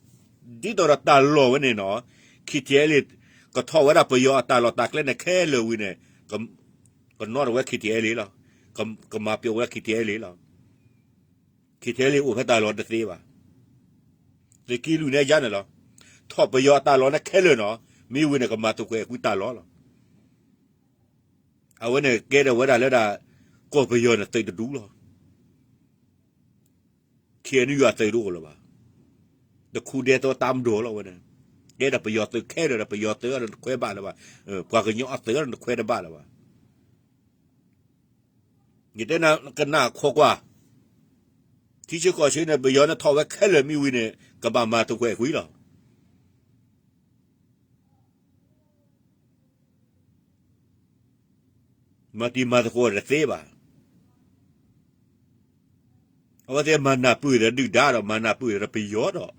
သိးဒီးတၢ်လီၢ်ဝဲန့ၣ်နီၤ ခံထံအဲလ့ၣ် ကထီၣ်ဝဲဒၣ်ပယီၤအတၢ်လီၢ်တၢ်ကျဲန့ၣ်ခဲလၢာ်ဝံၤန့ၣ် ကနီၣ်ထီၣ်ဝဲခံထံအဲလ့ၣ်လီၤ. ကမၤပျီဝဲခံထံအဲလ့ၣ်လီၤ. ခံထံအဲလ့ၣ်အိၣ်ဖဲတၢ်လီၢ်တသ့ဘၣ်. သုးက့လွံၢ်န့ၣ်ယါန့ၣ်လီၤ. ထီၣ်ပယီၤအတၢ်လီၢ်န့ၣ်ခဲလၢာ်နီၤ မ့ၢ်ဝံၤန့ၣ် ကမၤသုးခိၣ်အဲၣ်ခွံတၢ်လီၢ်လီၤ. အဝဲန့ၣ်ကဲထီၣ်ဝဲဒၣ်လၢဒၣ် ကီၢ်ပယီၤန့ၣ်သုးတဒူၣ်လီၤ. ခံနွံယွၤသုးတအိၣ်လၢၤဘၣ်. တခူဒဲသိးတၢ်မဒိလီၤဝဲန့ၣ် ကဲဒၣ်ပယီၤသုးခဲလၢာ်ဒီး ပယီၤသုးအံၤတခွဲးဘၣ်လၢၤဘၣ်. ပှၤကညီအသုးအံၤတခွဲးတဘၣ်လၢၤဘၣ်. ယတဲနၤကနၣ်ခိးကွၢ် ထံဆၢကီၢ်ဆၢန့ၣ် ပယီၤန့ၣ်ထီၣ်ဝဲခဲလၢာ်မ့ၢ်ဝံၤန့ၣ် ကဘၣ်မၤသကိးကွံာ်လီၤ. မၤတံၤမၤသကိးတသ့ဘၣ်. အဝဲသ့ၣ်မၤနၢ်ပၢၢ်ဒီးဒုၣ်ဒါဒီး မၤနၢ်ပၢၢ်ဒီးပယီၤဒီး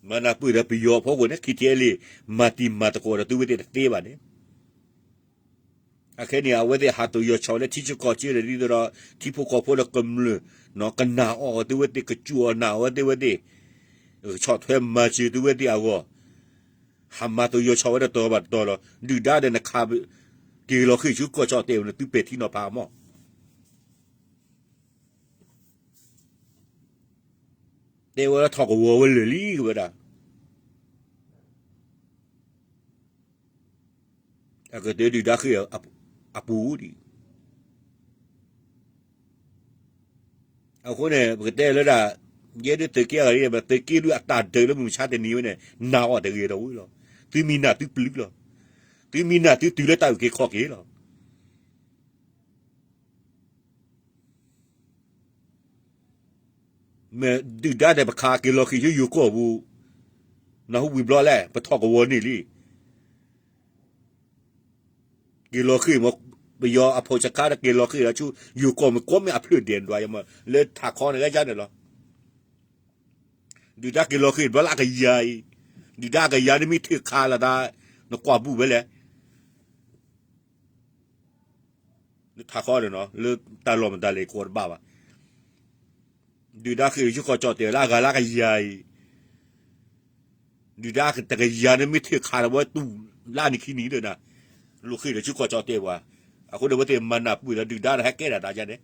မၤနၢ်ပၢၢ်ဒီးပယီၤအဖီခိၣ်န့ၣ် ခံထံအဲလ့ၣ် မၤတံၤမၤသကိးဒီးသုဝဲသ့ၣ်တသ့ဘၣ်န့ၣ်. အခဲန့ၣ် အဝဲသ့ၣ်ဟးတိၢ်ယီၤဆီၣ်လၢထံဆၢကီၢ်ဆၢဒီး ဒ်သိးဒီး ထံဖိကီၢ်ဖိဒီးကမျၢၢ် ကနာ်အီၤသုဝဲသ့ၣ် ကစူၢ်အီၤနာ်အီၤဝဲသ့ၣ်ဝဲသ့ၣ် ကဆီၣ်ထွဲမၤစၢၤသုဝဲသ့ၣ်အဂီၢ် ဟးမၤတိၢ်ယီၤဆီၣ်ဝဲဒီးတတီၤဘၣ်တတီၤလီၤ. ဒုၣ်ဒါဒီးနခး က့ၤလီၤဃ့ၢ်ဆူကီၢ်ကၠီၣ်တဲာ်ဝဲန့ၣ် သုပဲာ်ထံနီၤဖးမီၢ် တဲဝဲလၢထီၣ်ကဝီၤဝဲလၢာ်လံဝဲဒၣ် အကတၢၢ်ဒုၣ်ဒါဃ့ၢ်အပူၤဒံး. အဃိန့ၣ် ပကတဲလၢဒၣ် ယဲဒ်သုးက့အဂၤ သုးက့ဒုးအတၢ်ဒုးလၢမုၢ်မဆါတနံၤဝဲန့ၣ် နာ်အီၤတဂ့ၤဒီးဝဲလီၤ. သုမ့ၢ်နာ်သုပျုၤလီၤ. သုမ့ၢ်နာ်သုတုၤလၢတၢ်အုၣ်က့ၤခီၣ်က့ၤလီၤ. မ့ၢ်ဒုၣ်ဒါဒီးပခးက့ၤလီၤဃ့ၢ်ဆူယိၤကီၢ်ပူၤ, နၢ်ဟူဝံၤဘျီလဲၣ် ပထီၣ်ကဝီၤန့ၣ်လံ. က့ၤလီၤဃ့ၢ်မ့ၢ် ပယီၤအဖီၣ်ဆခါဒီးက့ၤလီၤဃ့ၢ်ဒီးဆူယိၤကီၢ်မ့ၢ်ကိးမ့ၢ်အဖျၢၣ်ဒဲးဒွးယမ့ၢ် လၢထးခီန့ၣ်ဂဲယါန့ၣ်လီၤ. ဒုၣ်ဒါက့ၤလီၤဃ့ၢ်ဘျီလၢအကယၤအံၤ, ဒုၣ်ဒါအကယၤန့ၣ်မ့ၢ်ထံၣ်ခးလီၤသး နကွၢ်ဘူးဝဲလဲၣ်. လၢထးခီန့ၣ်နီၤ လၢတၢ်လီၢ်မတၤလဲၣ်ကိးတဘၣ်ဘၣ်. ဒုၣ်ဒါဃ့ၢ်ဆူကီၢ်ကၠီၣ်တဲာ်လၢအဂၤလၢအကယၤအံၤ, ဒုၣ်ဒါတကယၤန့ၣ်မ့ၢ်ထံၣ်ခးလီၤဝဲတူၢ်လၢနံၣ်ခံနံၣ်ဒီးနၤ, လိၣ်ဃ့ၢ်ဒီးဆူကီၢ်ကၠီၣ်တဲာ်ပှၤ, အဃိန့ၣ် အဝဲသ့ၣ်မၤနၢ်ပၢၢ်ဒီးဒုၣ်ဒါဒီးဟဲကဲဒၣ်တၢ်ယါန့ၣ်,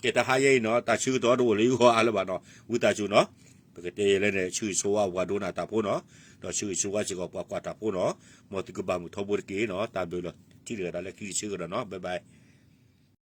ကဲတဟါယဲအံၤနီၤ တၢ်ဆၢကတီၢ်တအိၣ်လၢယဂီၢ်အါလၢၤဘၣ်နီၤ, ဝံသးစူၤနီၤ, ပကတဲယဲလဲၣ်န့ၣ် ဆၢဂ့ၤဆၢဝါပှၤဒိကနၣ်တၢ်ဖိနီၤ, ဒီးဆၢဂ့ၤဆၢဝါစ့ၢ်ကီးပှၤကွၢ်တၢ်ဖိနီၤ, မ်သုကဘၣ်မုာ်ထီဘိတက့ၢ်နီၤ, တၢ်ဘျုးလီၤ ထံၣ်လိာ်သးလၢခံတဆၢကဒီးနီၤ, bye bye.